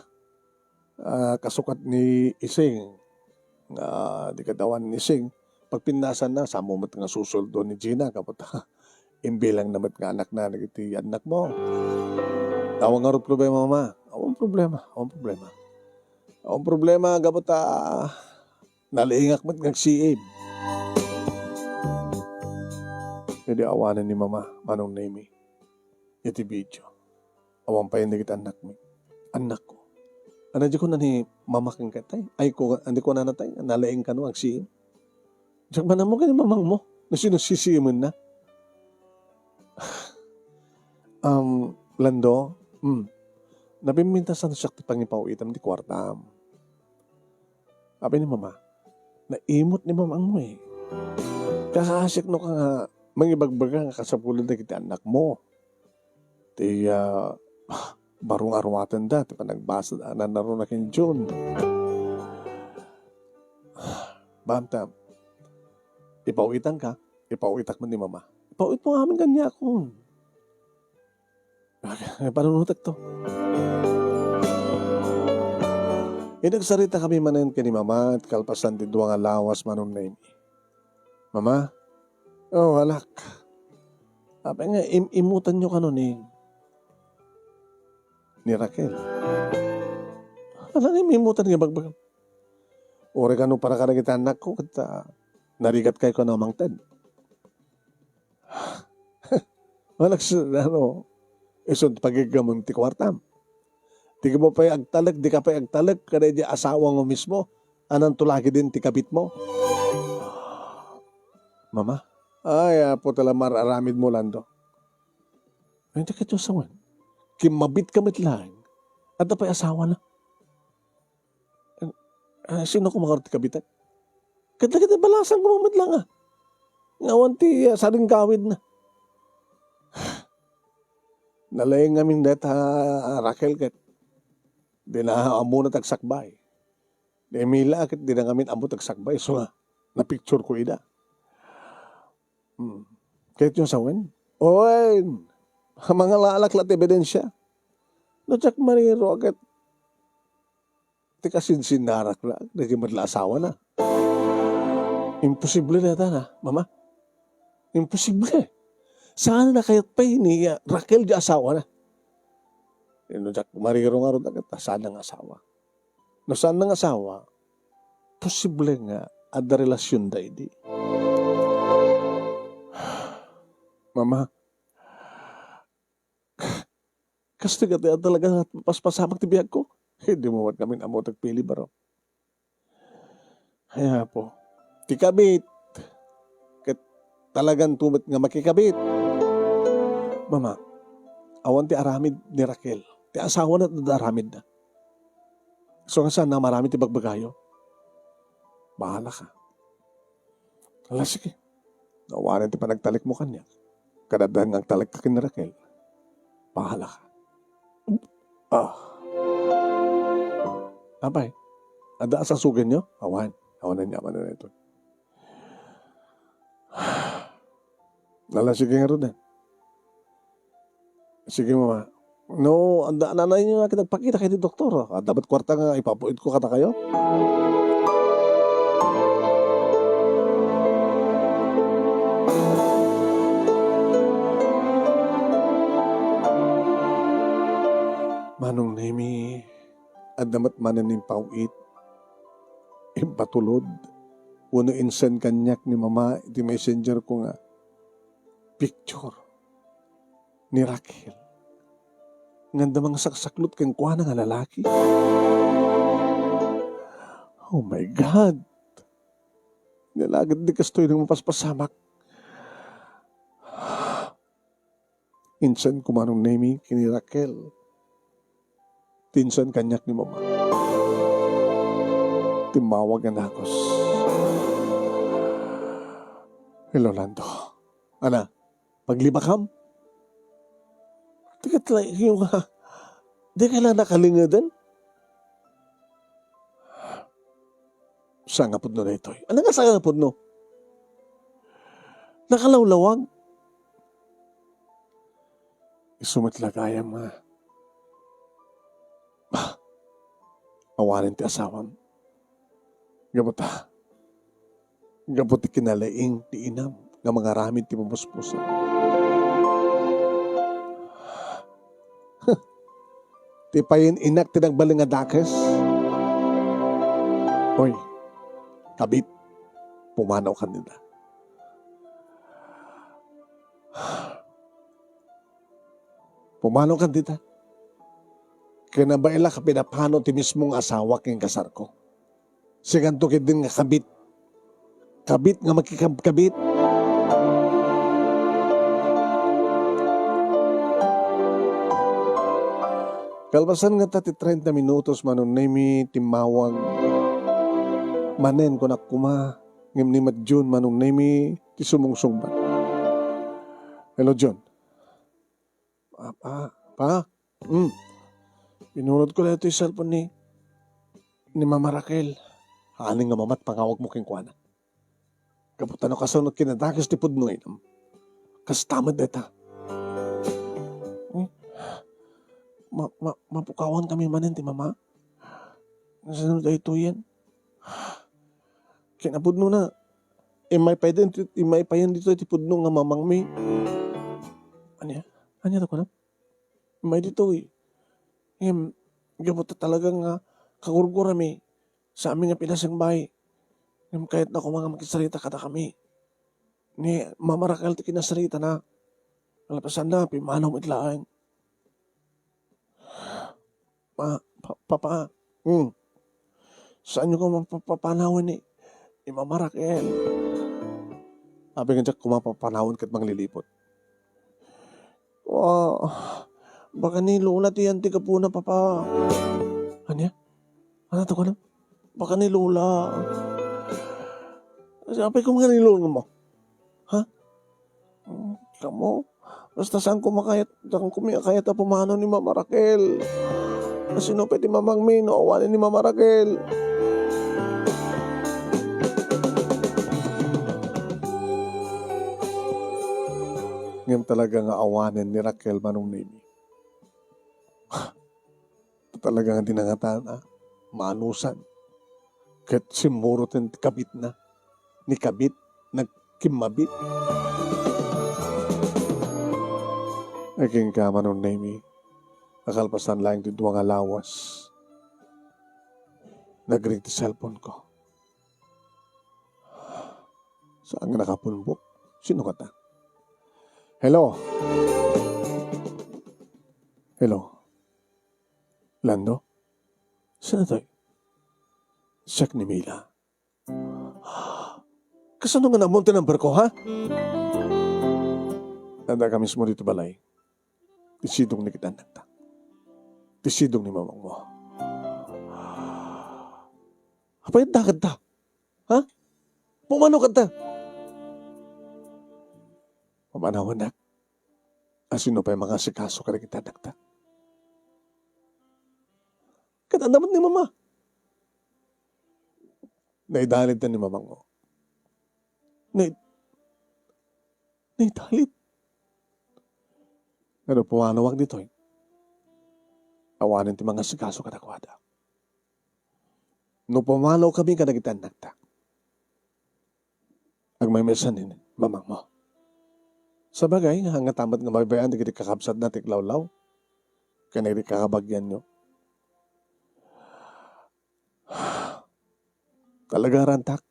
Ah, kasukat ni Ising, nga di kadawan ni Ising, pagpinnasanna, samo met nga susueldo ni Gina, gapu ta imbilangna met nga anakna dagiti annakmo. Awan ngarud problema, Mama. Awan problema, awan problema. Awan problema, gapu ta nalaingak met nga agsiim. Idi awanen ni Mama, Manong Nemi, iti video. Awan pay dagiti annakmi. Annakko. Ania, diak kunana ni Mama kenka, tay? Ay, ko, ania kunana, tay? Nalaing kano agsiim? Diak man ammo ken ni mamangmo no sino sisiimenna. Um, Lando, hmm, napimpintasan siak ti pangipaw-itam ti kuartam. Apay ni Mama, naimot ni mamangmo, eh. Kakaasiak no ka nga mangibagbaga nga kasapulan dagiti annakmo. Ti, ah, baro nga aruatenda ti panagbasada a nanaruna ken June. Bamtam, ipaw-itanka, ipaw-itak met ni Mama. Ipaw-itmo amin kaniakon. Panunotek to. Idi agsaritakami manen ken ni Mama, kalpasan ti dua nga lawas, Manong Nemi. Mama? Oh, anak. Apay nga im-imutanyo kano ni, ni Raquel? Ala nga im-imutan nga bagbagam. Uray kano para kadagiti annakko, ket, ah, narigatkay kano a mangted. Anak, s-, ano, isu ti pagiggamon ti kuartam. Dika pay agtalek, dika pay agtalek kada idiay asawam mismo. Anan to lagi din ti kabitmo? Mama? Ay, Apo, ta la mar-aramidmo, Lando. Ay, di ka Diyos awan. Kimmabitka met laeng. Adda pay asawana. Ah, sino koma ngarud ti kabitak? Ket dagiti balasan koma met laeng, ah. Nga awan ti, ah, saringawidna. Nalaing ngamin dayta, ah, Raquel ket dina ammona ti agsakbay. Ni Emila ket dina ngamin ammo ti agsakbay, isu nga napictureko ida. Hmm. Ket no sawen? Wen, mangalaalak la ti ebidensia. No diak mariro ket ti kasinsinnarak la, dagiti met la asawana. Imposible dayta, Mama. Imposible. Saan a kayat pay ni, ah, Raquel ti asawana. No diak mariro ngarud ket ta saan nga asawa. No saan nga asawa, posible nga adda relasionda idi. Mama, kastoy ket talaga paspasamak ti biagko. Dimo met ngamin ammo ti agpili, baro. Ay, Apo. Ti kabit. Ket talagan to met nga makikabit. Mama, awan ti aramid ni Raquel. Ti asawana ti aramidna. So, nga saan a maramid ti bagbagayo? Bahala ka. Ala, sige. No awanen ti panagtalekmo kaniak, kada adda nga agtalekka ken ni Raquel, bahala ka. Ah. Apay, adda a sasugenyo? Awan. Awan ania manen daytoy. Ala, sige ngaruden. Sige, Mama. No, adda, nanay niyo nga kinagpakita kay ti doktor. Adda met kuarta nga ipapuitko kadakayo? Manong Nemi, adda met manen impaw-it, impatulod, wenno insend kaniak ni Mama iti messenger ko nga picture ni Raquel nga adda mangsaksaklot kenkuana nga lalaki. Oh my God! Nalagad di kastoy nga mapaspasamak. Insend ko, Manong Nemi, ken ni Raquel. Ti insend kaniak ni Mama. Timmawag a nakos. Hello, Lando. Ana, paglibakam? Ti ket la, yung, di ka la nakalingeden? Sangapudno daytoy. Ano nga sangapudno? Nakalawlawag. Isu met la gayam nga, ah, awanen ti asawam. Gapu ta, gapu ti kinalaing ti inam nga mangaramid ti pupuspusam. Ti payen-inak ti nagbalin nga dakes. Hoy, kabit, pumanaw kan dita. Pumanaw kan dita. Kinabaelak a pinapano ti mismo nga asawak nga inkasarko. Sikanto ketdin nga kabit. Kabit nga makikabkabit. Kalpasan ngata ti treinta minutos, Manong Nemi, timmawag manen kunak koma, ngem ni Madjun, Manong Nemi, ti sumungsungbat. Hello, Jun. Pa, pa, pa? Hmm. Binunotko daytoy cellphone ni, ni Mama Raquel. Aning nga mamat pangawagmo kenkuana. Gapu ta no kasano kinadakes ti pudno, inam. Kasta met dayta. Hmm? Ma, ma, mapukawan kami manen ti mama. Kasano daytoyen? Kinapudnona, immay payen, immay payen ditoy ti pudno nga mamangmi. Ania? Ania ti kunam? Immay ditoy. Ngem, gapu ta talaga nga kagurgurami, sa amin nga pinasangbaay. Ngem kayatna koma nga makisarita kadakami. Ni Mama Raquel ti kinasaritana. Kalpasanna, pimanaw met laeng. Ma, pa, papa. Hmm. Saanyo ko mapapanawen ni, ni Mama Raquel? Apay nga diak ko mapapanawen ket mangliliput? Ah, baka ni Lola ti yan ti gapuna, papa. Ania? Ano to ka na? Baka ni Lola. Apay ko nga ni Lola mo? Ha? Hmm, kamo? Basta saan ko makayat, saan ko makayat a pumanaw ni Mama Raquel? Asino pay ti mamangmi no awanen ni Mama Raquel? Ngem talaga nga awanen ni Raquel, Manong Nemi. Talaga nga dinangatan a maanusan. Ket simmuroten ti kabitna. Ni kabit, nagkimmabit. Ay, kenka, Manong Nemi, a kalpasan laeng ti dua nga lawas, nagring ti cellphone ko. Saan nga nakapunbok? Sino kata? Hello? Hello? Lando? Sino toy? Siak ni Mila. Kasano nga naammo ti number ko, ha? Adda ka mismo dito balay. Ti sidong ni kitannakta. Ti sidong ni mamangmo. Apay, adda kadta? Ha? Pumanaw kadta? Pamanawannak. Asino pay mangasikaso kadagiti annakta? Ket adda met ni mama. Naidalidta ni mamangmo. Nai-, naidalid. Pero pumanawak ditoy. Awanen ti mangasikaso kadakuada. No pumanawkami kadagiti annakta, agmaymaysan ni mamangmo. Sabagay, angngata met nga mabibayan dagiti kakabsatna ti aglawlaw ken dagiti kakabagianyo. Talaga, rantak,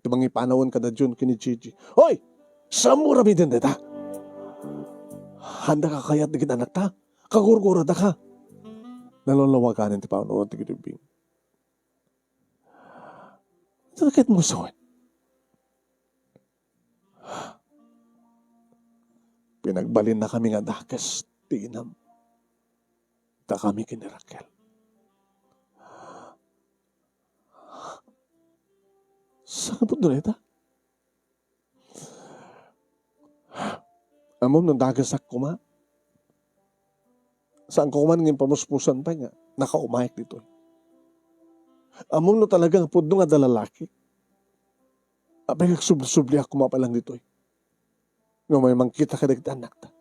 ti mangipanawen kada Jun ken ni Gigi. Hoy! Saan mo ramiden dayta? Haanda ka kayat dagiti annakta? Kagurgurada ka? Nalawlawaganen ti panunot dagiti ubbing. Ita ket mo sawen. Pinagbalinnakami nga dakes ti inam. Ta kami ken ni Raquel. Sangput dayta? Ammom no dagesak koma? Saanko koma nga impamuspusan pay nga nakaumayek ditoy. Ammom no talaga nga pudno nga adda lalaki? Apay nga agsubli-subliak koma pay lang ditoy. No may mangkita kadagiti annakta.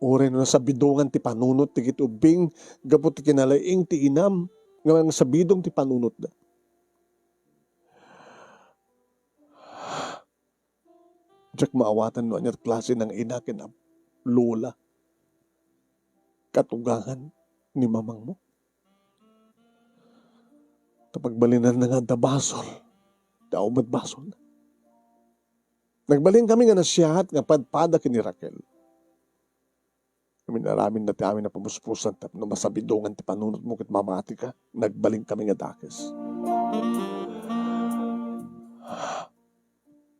Uray no nasabidongan ti panunot dagiti ubbing gapu ti kinalaing ti inam nga nangsabidong ti panunotda. Diak maawatan no ania ti klase nga ina ken ap-, lola. Katugangan. ni mamangmo. Ta pagbalinanna nga adda basol, ti awan met basolna. Nagbalinkami nga nasiaat nga padpada ken ni Raquel. Ngem inaramidna ti amin a pamuspusan tapno masabidongan ti panunotmo ket mamatika. Nagbalinkami nga dakes.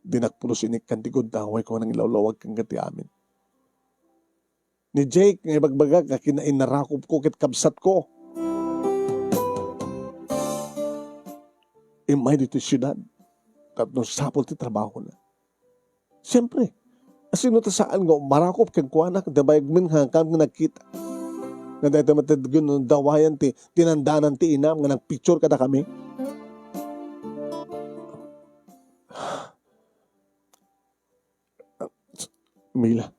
Dinak pulos inikkan ti gundawayko nga nangilawlawag kenka ti amin. Ni Jake nga ibagbagak nga kinainarakopko ket kabsatko. Immay ditoy siudad tapno sapul ti trabahona. Siempre, asino ta saan nga umarakop kenkuana, ket nabayag met nga kankam nga nagkita. Nga dayta met ti ginundawayan ti tinandanan ti inam nga nagpicture kadakami. Mila,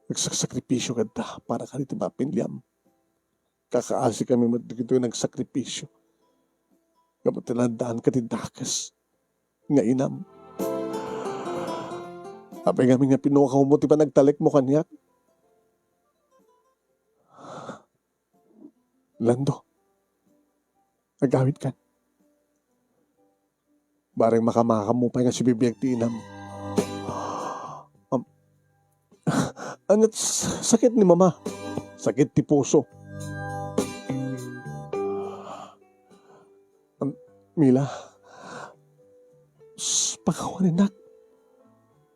nagsaksakripisyo kadta para kadagiti mapinliam. Kakaasi kami met dagitoy nagsakripisyo. Gapu ta naaddaanka ti dakes nga inam. Apay ngamin nga pinukaw mo ti panagtalekmo kaniak? Lando, agawidkan. Bareng makamakam mo pay nga sibibiag ti inam. Am-, ania ti s-, sakit ni Mama? Sakit ti puso. Am-, Mila, s-, pakawanenak.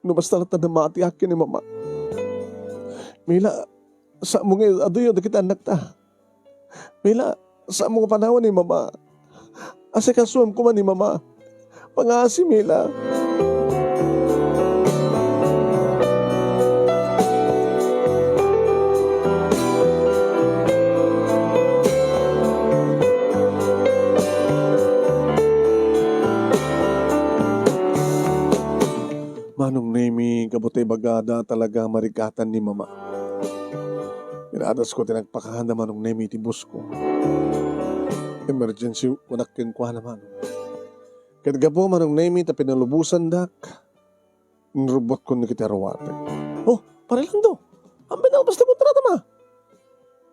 No basta latta namatiak ken ni Mama. Mila, saanmo nga adu-aduyo dagiti annakta. Mila, saanmo nga panawen ni Mama. Asikasuem koma ni Mama. Pangaasi, Mila. Manong Nemi, gapu ta ibagada, talaga marikatan ni Mama. Pinadasko ti nagpakaanda, Manong Nemi, iti busko. Emergency, kunak kenkuana, Manong. Ket gapu, Manong Nemi, ta pinalubosandak, inrubotkon dagiti aruatek. Oh, Pare Lando, ampay na ubas ti kontrata, ma.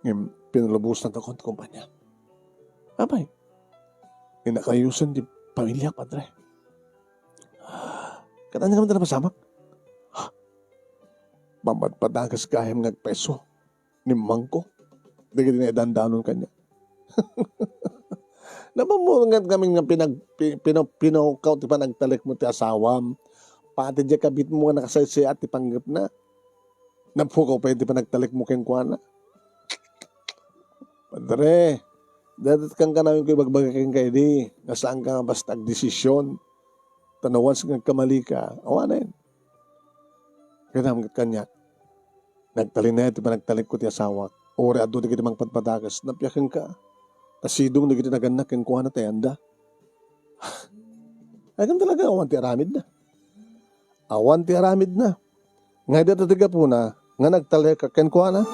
Ngem, pinalubosantakon ti kumpanya. Apay, inakayosen ti pamiliak, Padre. Ket ania ngamin ti napasamak? Mamadpadagas gayam nga agpeso ni mamangko dagiti naidandanon kaniak. Napammungat ngamin nga pinag-, pi-, pino-, pinukaw ti panagtalekmo ti asawam. Pati diay kabitmo nga nakasaysayaat ti panggepna. Napukaw pay ti panagtalekmo kenkuana. Padre, dayta ti kankanawenko ibagbaga kenka idi, nga saanka nga basta agdesisyon. Ta no once nga agkamalika, awanen. Kinam ket kaniak, nagtalinaed ti panagtalekko ti asawak. Uray adu dagiti mangpadpadagas, nappiakenka. Ta sidong dagiti nagannak kenkuana ta yanda. Ay, kan talaga, awan ti aramidna. Awan ti aramidna. Nga dayta ti gapuna nga nagtalek kenkuana.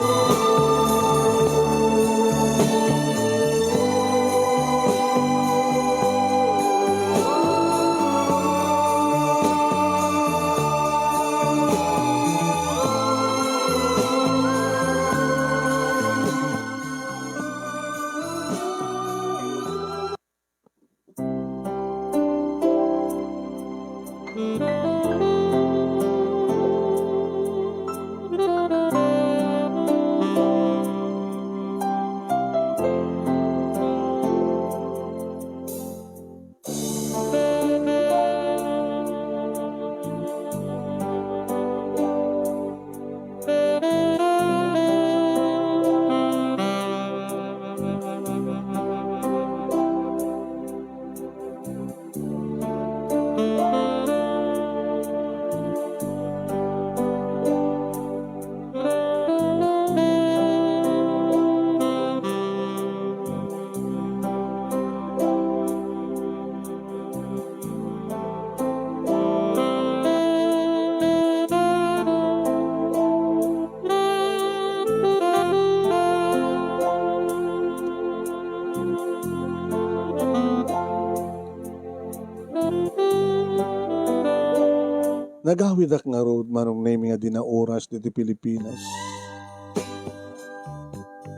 Nagawidak ngarud, Manong Nemi, nga dina oras ditoy Pilipinas.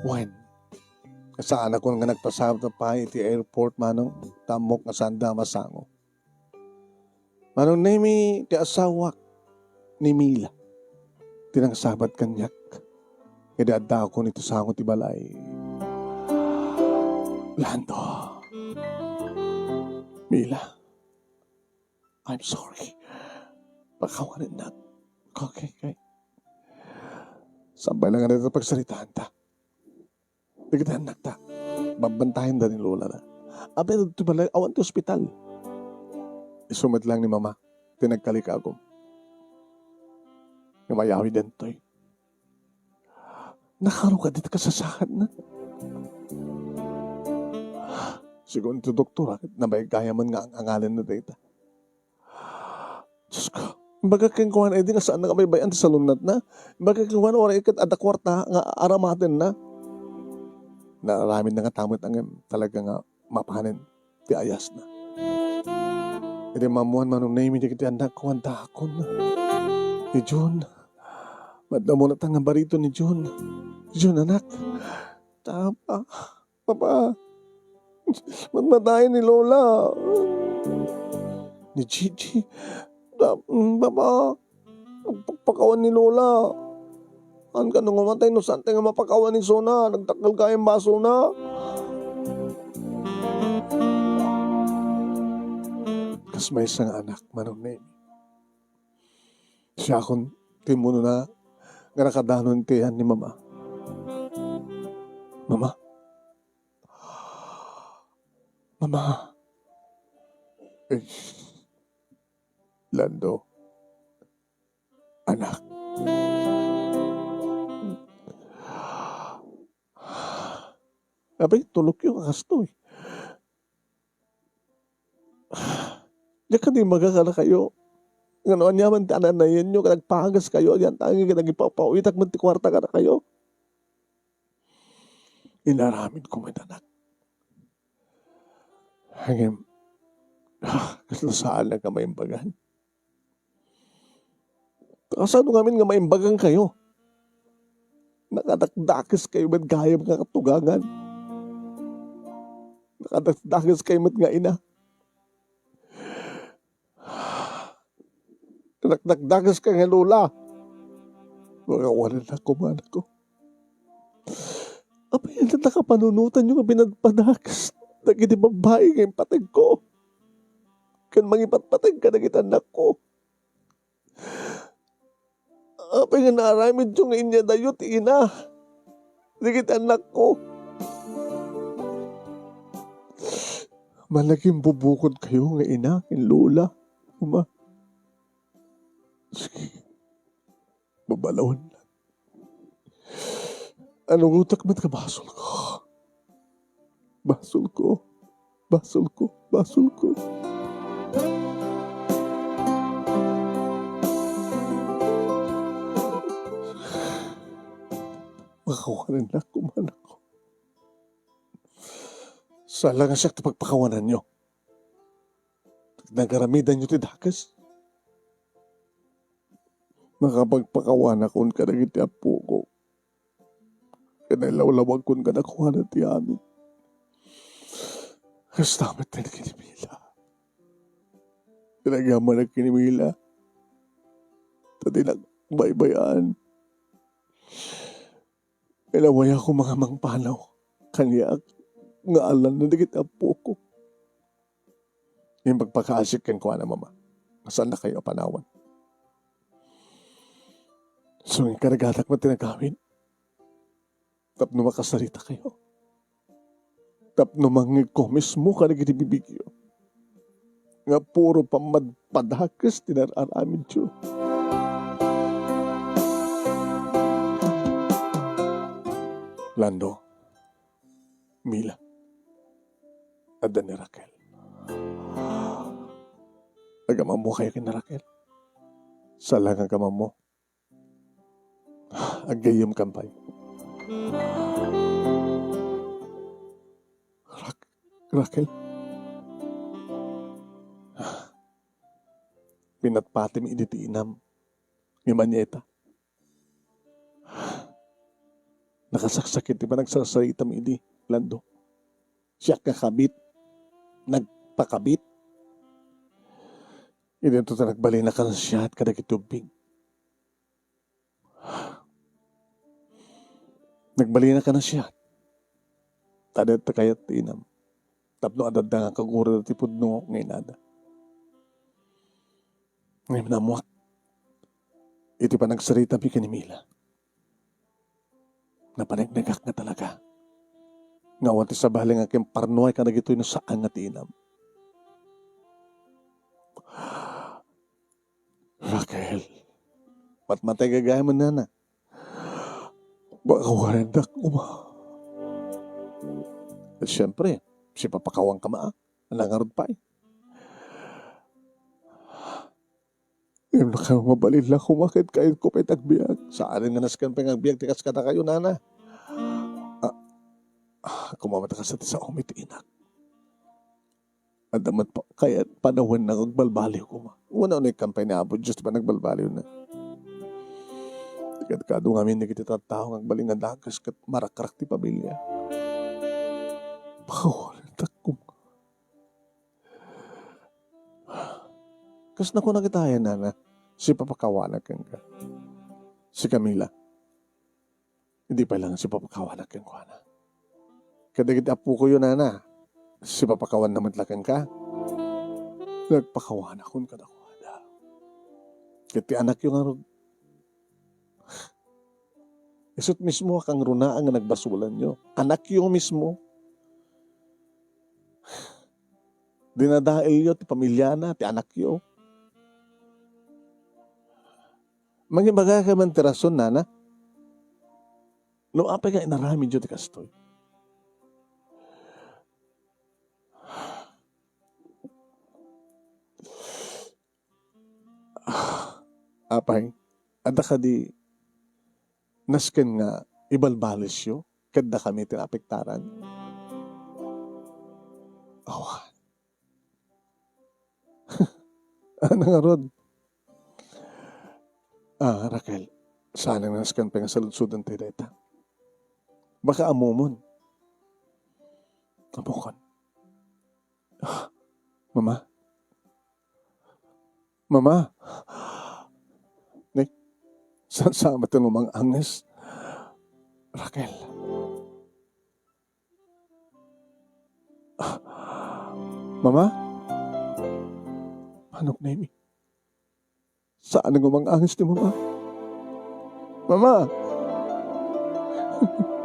Wen, saanakon nga nagpasabta pay iti airport, Manong, ta ammok nga saanda a masango. Manong Nemi, ti asawak ni Mila ti nangsabat kaniak idi addakon iti sango ti balay. Lando. Mila. I'm sorry. Pakawanennak. Okay, okay. Saan pay la nga dayta pagsaritaanta? Dagiti annakta, babbantayenda ni Lola na. Apay, ditoy balay, awan ti ospital. Isu met lang ni Mama ti nagkalikagum nga mayawidentoy. Nakaro kadi ti kasasaadna? Sigun ti doktor, a ket nabayag gayamen nga ang-angalenna dayta. Diyos ko, imbagak kenkuana idi nga saanna nga baybay-an ti salunatna. Imbagak kenkuana, uray ket adda kuarta nga aramatenna. Naaramidna ngata met ngem talaga nga mapanen ti ayasna. Idi maammoan, Manong Nemi, dagiti annakko nga addakon. Ni Jun. Madamo latta nga bariton ni Jun. Jun, anak. Tama. Papa, matmatayen ni Lola. Ni Gigi. Pa-, mm, Papa, pagpakawan ni Lola. Haan kano nga matay no saan ti nga mapakawan isuna. Nagdakkel gayam basona. Kas maysa nga anak, Manong Nemi. Siakon ti immunona nga nakadanon iti ayan ni Mama. Mama. Mama. Eh, Lando. Anak. Apay, tulokyo nga kastoy. Diak kadi imbaga kadakayo nga no aniaman ti ananayanyo, ket agpagaskayo, agyat angin ket agipapawitak met ti kuarta kadakayo. Inaramidko met, anak. Ngem, ah, kasla saan nga maimbagan. Kasano ngamin nga maimbagankayo? Nakadakdakeskayo met gayam nga katugangan. Nakadakdakeskayo met nga ina. Nakadakdakeskayo nga lola. Makawanennak koma, anakko. Apay, ania ti nakapanunotanyo nga pinagpadakes dagiti babbai nga impategko ken mangipatpateg kadagiti annakko? Apay nga naaramidyo nga inyadayo ti ina dagiti annakko? Managimbubukod kayo nga ina ken lola, Ama. Sige. Babalawen. Anurotak met nga basolko. Basolko. Basolko. Basolko. Pakawanennak koma, anakko. Saan la nga siak ti pagpakawananyo. Nagaramidanyo ti dakes. Nakapagpakawanakon kadagiti appoko. Ket nailawlawagkon kadakuada ti amin. Kasta met ti kinimila. Ti nagyamanak kinimila. Ta ti nagbaybay-an. Ilawayakon nga mangpanaw kaniak nga alanna dagiti appoko. Ngem pagpakaasik kenkuana, Mama, nga saannakayo a panawan. So, inkargatak met ti nagawid tapno makasarita kayo. Tapno mangngegko mismo kadagiti bibigyo nga puro pammadpadakes ti nar-aramidyo. Lando, Mila, adda ni Raquel. Agamammo kayo ken ni Raquel? Saan la nga agamammo. Aggayyemkan pay. Rak-, Raquel? Pinatpatim idi ti inam. Ngem ania ita? Nakasaksakit ti panagsarsaritam idi, Lando. Siak nga kabit. Nagpakabit. Idinto ta nagbalinakan siak kadagiti ubbing. Nagbalinakan siak. Ta dayta kayat ti inam. Tapno adda nga kagurada ti pudno nga inada. Ngem naammoak, iti panagsaritami ken ni Mila, napanignigak nga talaga nga awan ti sabali nga kimparnuay kadagitoy no saan nga ti inam. Raquel, matmatay gagayamen, nana. Pakawanendak koma. Et siempre, sipapakawanka met. Nangarud pay. Ngem no kayat mabalin la koma ket kayatko pay ti agbiag. Saan nga nasken pay nga agbiag ti kas kadakayo, nana. Ah, ah, koma met a kasta ti saom iti inak. Adda met pa, kayat panawen nga agbalbaliw koma. Una-unay kampay ni Apo Dios ti panagbalbaliwna. Kadkado ngamin dagiti tattao nga agbalin nga dakes ket marakrak ti pamilia. Pakawanendak koma. Kasla kuna kitaen, nana, sipapakawanak kenka. Si Camila, idi pay la nga sipapakawanak kenkuana. Kadagiti appokoyo, nana, sipapakawanna met la kenka. Nagpakawanakon kadakuada. Ket ti anakyo ngarud, isut' mismo a kangrunaan nga nagbasolanyo. Anakyo mismo. Dinadaelyo ti pamiliana, ti anakyo. Mangibagaka man ti rason, nana. No apay nga inaramidyo ti kastoy? Apay, adda kadi nasken nga ibalbalisyo ket dakami ti naapektaran? Awan. Ania ngarud? Ah, Raquel, saan nga nasken pay nga saludsodentayo dayta. Baka ammomon. Ammokon. Mama? Mama? Ni, saan sa met nga umang-anges? Raquel. Mama? Manong Nemi? Saan nga umang-anges ti mama? Mama!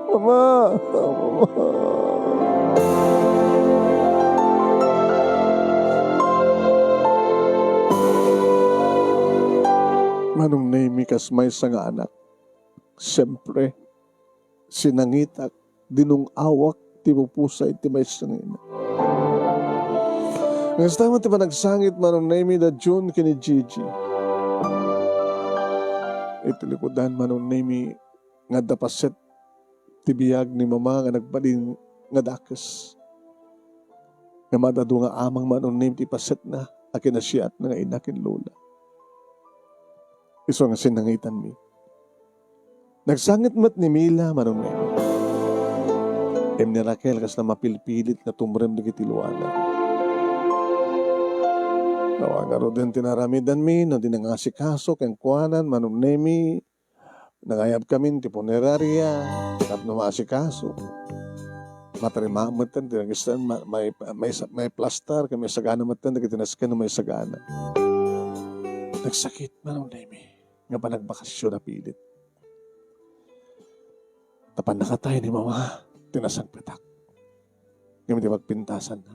Mama! Mama! Manong Nemi, kas maysa nga anak, siempre, sinangitak, dinung-awak ti pupusay ti maysa nga ina. Kasta met ti panagsangit, Manong Nemi, da Jun ken ni Gigi. Iti likudan, Manong Nemi, nga adda paset ti biag ni mama nga nagbalin nga dakes. Ngem adda adu nga amang, Manong Nemi, ti pasetna a kinasiatna nga ina ken lola. Isu nga sinangitanmi. Nagsangit met ni Mila, Manong Nemi. Ngem ni Raquel, kasla mapilpilit nga tumrem dagiti luana. Awan ngaruden ti naaramidanmi, no di nangasikaso kenkuanan, Manong Nemi. Nangayabkamin ti puneraria tapno maasikaso. Matarima metten ti nagistan, ma-, may, may, may plastar, ken maisagana metten dagiti nasken no maisagana. Nagsakit, Manong Nemi, nga panagbakasyon a pilit. Ta pannakatay ni mama ti nasangpetak. Ngem ti pagpintasanna,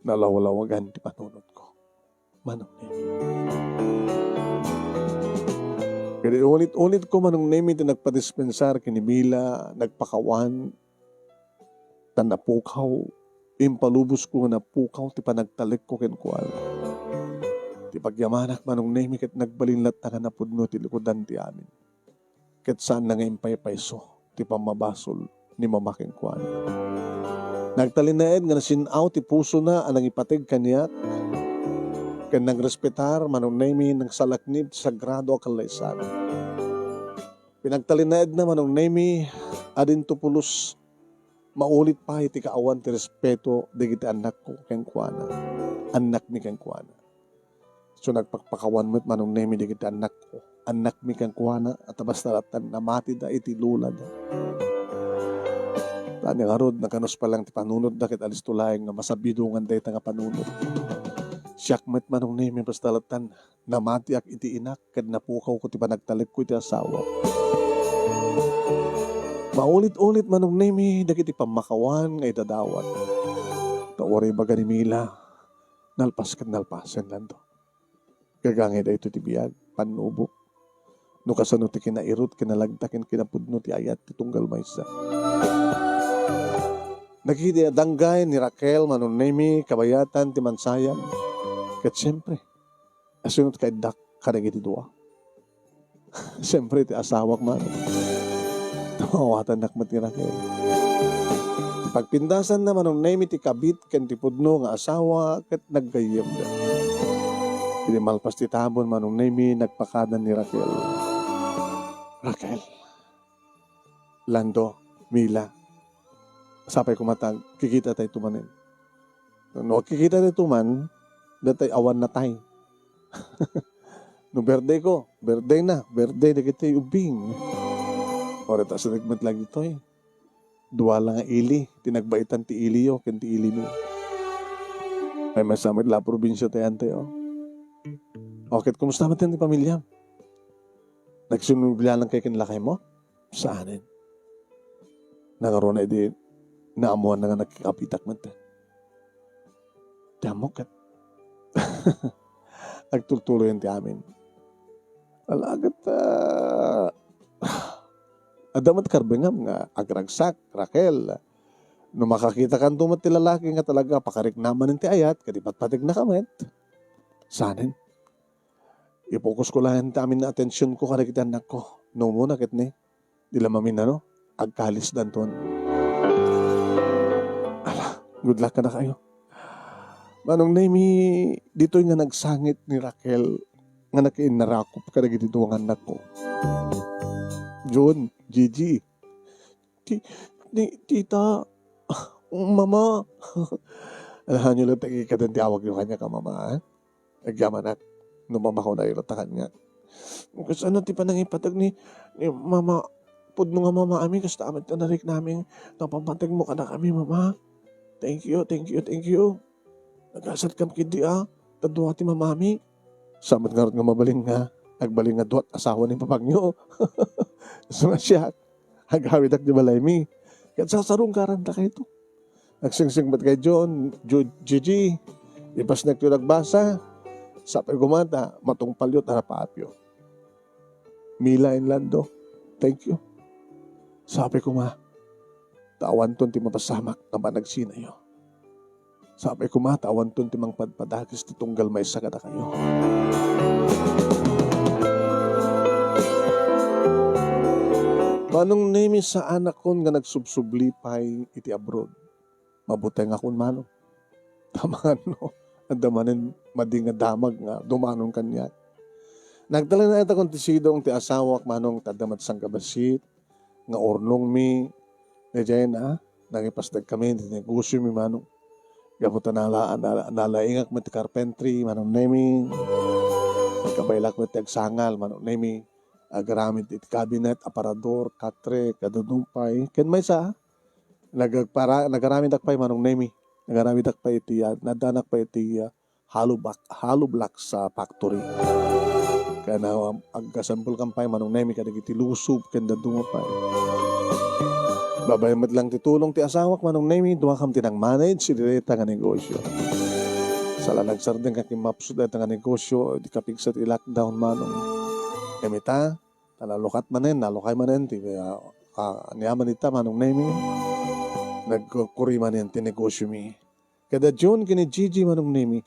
nalawlawagan ti panunotko. Manong Nemi. Ket unit-unitko, Manong Nemi, ti nagpadispensar ken ni Mila, nagpakawan, ta napukaw, impalubosko nga napukaw ti panagtalekko kenkuana. Ti pagyamanak, Manong Nemi, ket nagbalin latta nga napudno ti likudan ti amin. Ket saanna nga impaypayso ti pammabasol ni mama kenkuana. Nagtalinaed nga nasin-aw ti pusona a nangipateg kaniak. ken nagrespetar, Manong Nemi, nagsalaknib ti sagrado a kallaysanan. Pinagtalinaedna, Manong Nemi, a dinto pulos maulit pay ti kaawan ti respeto dagiti annakko kenkuana, annakmi kenkuana. So, nagpakpakawan met, Manong Nemi, dagiti annakko, annakmi kenkuana, a ta basta latta namatida iti lolada. Tani ngarud, naganus pa lang ti panunotda ket alisto laeng nga masabidongan dayta nga panunot. Siak met, Manong Nemi, basta latta namatiak iti inak ket napukawko ti panagtalekko iti asawak. Maulit-ulit, Manong Nemi, dagiti pammakawan nga idadawat. Ta uray ibaga ni Mila, nalpas ket nalpasen lanto. Gagangay daytoy ti biag, pannubo. No kasano ti kinairut, kinalagda, ken kinapudno ti ayat ti tunggal maysa. Dagiti danggay ni Raquel, Manong Nemi, kabayatan ti mansayang. Ket siempre, asino ti kaiddak kadagiti dua? Siempre, ti asawak man. Mawatannak met ni Raquel. Pagpindasanna, Manong Nemi, ti kabit ken ti pudno nga asawa ket naggayyemda. Idi malpas ti tabon, Manong Nemi, nagpakadan ni Raquel. Raquel, Lando, Mila, sapay koma ta agkikitatayo manen. No agkikitatayo man, datay awan natay. No birthday ko, birthday na, birthday dagiti ubbing. Uray ta, sinigmet lang ditoy. Dua la nga ili ti nagbaitan ti iliyo ken ti ilimi. Ay, masamit la probinsia tayo, antayo. O, ket kumusta met ti pamiliam? Nagsinublianan kayo ken lakaymo? Saanen. Nangaruna idi naammoanna nga nagkakapitak met. Ti ammok ket agtultuloyen ti amin. Ala ket, ah, adda met karbengam nga agragsak, Raquel. No makakitakanto met ti lalaki nga talaga pakariknamanen ti ayat, ket ipatpatignaka met. Saanen. Ipokusko laeng ti amin nga atensionko kadagiti annakko. No umuna ket ni, di la maminano, agkalisdanton. Ala, good luck kadakayo. Manong Nemi, ditoy nga nagsangit ni Raquel nga nakiinnarakop kadagiti dua nga annakko. John, Gigi, ti, ti, tita, mama. Alahanyo lang ti kikadantawagyo kaniak a mama, eh? Agyamanak, no mamakunayo latta kaniak. Kasano ti panangipateg ni, ni mama, pudno nga mama ami, kasta met ti nariknami nga pampategmo kadakami, mama. Thank you, thank you, thank you. Nagasatkam ketdi a, ta dua ti mamami. Sa met ngarud nga mabalin nga, agbalin nga dua ti asawa ni papagyo. Isu nga siak, agawidak ti balaymi. Ket sasarungkaran dakayto. Agsingsing met kay John, Ju-, Gigi, ipasnek ti nagbasa, sapay koma ta matungpalyo ta napaapyo. Mila and Lando, thank you. Sapay koma, ta awanton ti mapasamak nga panagsinayo. Sapay koma, ta awanton ti mangpadpadakes ti tunggal maysa kadakayo. Manong Nemi, saanakon nga nagsubsubli pay iti abroad. Mabutengakon, Manong. Ta mano, adda manen madi nga damag nga dumanon kaniak. Nagtalinaedakon ti sidong ti asawak, Manong, ta adda met sangkabassit nga urnongmi. Daydiay na, nangipasdagkami ti negosiomi, Manong. Gapu ta nala-, nala-, nalaingak met ti carpentry, Manong Nemi. Kabaelak met ti agsangal, Manong Nemi. Agaramid iti cabinet, aparador, katre, kadadupay. Ken maysa, nagagpara-, nagaramidak pay, Manong Nemi. Nagaramidak pay iti, ah, naddanak pay iti, ah, hollow block, hollow blocks factory. Ken, ah, agasampelkan pay, Manong Nemi, kadagiti lusob ken dadduma pay. Babaen met lang ti tulong ti asawak, Manong Nemi, duakam ti nang-manage iti dayta nga negosio. Sala nagsardeng ka ken mapsut dayta nga negosio, di kapigsa ti lockdown, Manong. Ken ita, ta nalukat manen, nalukay manen ti, ah, ah, aniaman ita, Manong Nemi. Nagkuri manen ti negosiomi. Kada June ken ni Gigi, Manong Nemi.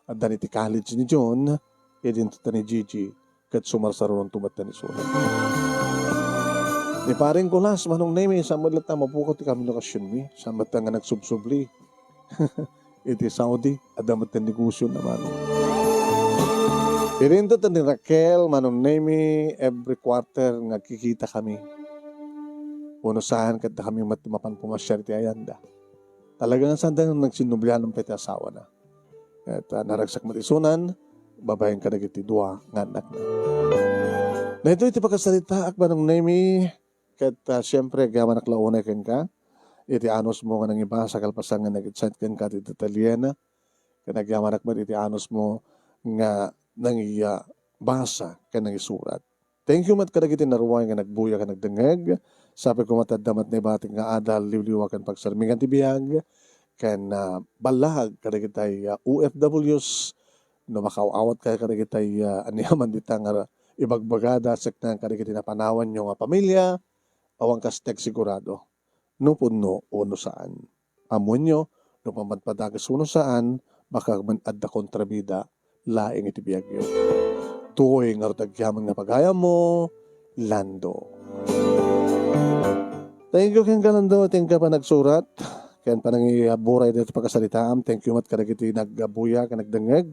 Adda ni ti college ni June, idinto ta ni Gigi, ket sumarsaruanto met ta ni Sura. Ni Paring Kulas, Manong Nemi, saan met latta mapukaw ti komunikasionmi, saan met nga nagsubsubli. Iti Saudi, adda met ti negosiona, Manong. Irinto ni Raquel, Manong Nemi, every quarter nga agkikita kami. Uno saan, ket kami met mapan pumasiar iti ayanda. Talaga nga saan da nagsinnublianan pay ti asawana. Ket, ah, naragsak met isunan, babaen kadagiti dua nga annakna. Daytoy ti pakasaritaak, Manong Nemi, ket, ah, siempre, agyamanak la unay kenka. Iti anusmo nga nangibasa, kalpasan nga nag-excite kenka ti detalyen. Ket agyamanak met iti anusmo nga nangibasa ken nangisurat. Thank you met kadagiti naruay nga nagbuya ken nagdengngeg. Sapay koma ta adda met naibatik nga adal, liwliwa ken pagsarmingan ti biag ken, ah, ballag kadagitay, ah, O F Ws no makaaw-awat kayo kadagitay, ah, aniaman dita nga ibagbagada, sakna kadagiti napanawanyo nga pamilya, awan kas tek sigurado no pudno wenno saan. Ammoenyo, no pamadpadages wenno saan, baka man adda kontrabida laeng iti biagyo. Tuy ngarud agyaman nga pagayammo, Lando. Thank you kenka, Lando, iti inka panagsurat ken panangiburay daytoy pakasaritaam. Thank you met kadagiti nagbuya ken nagdengngeg.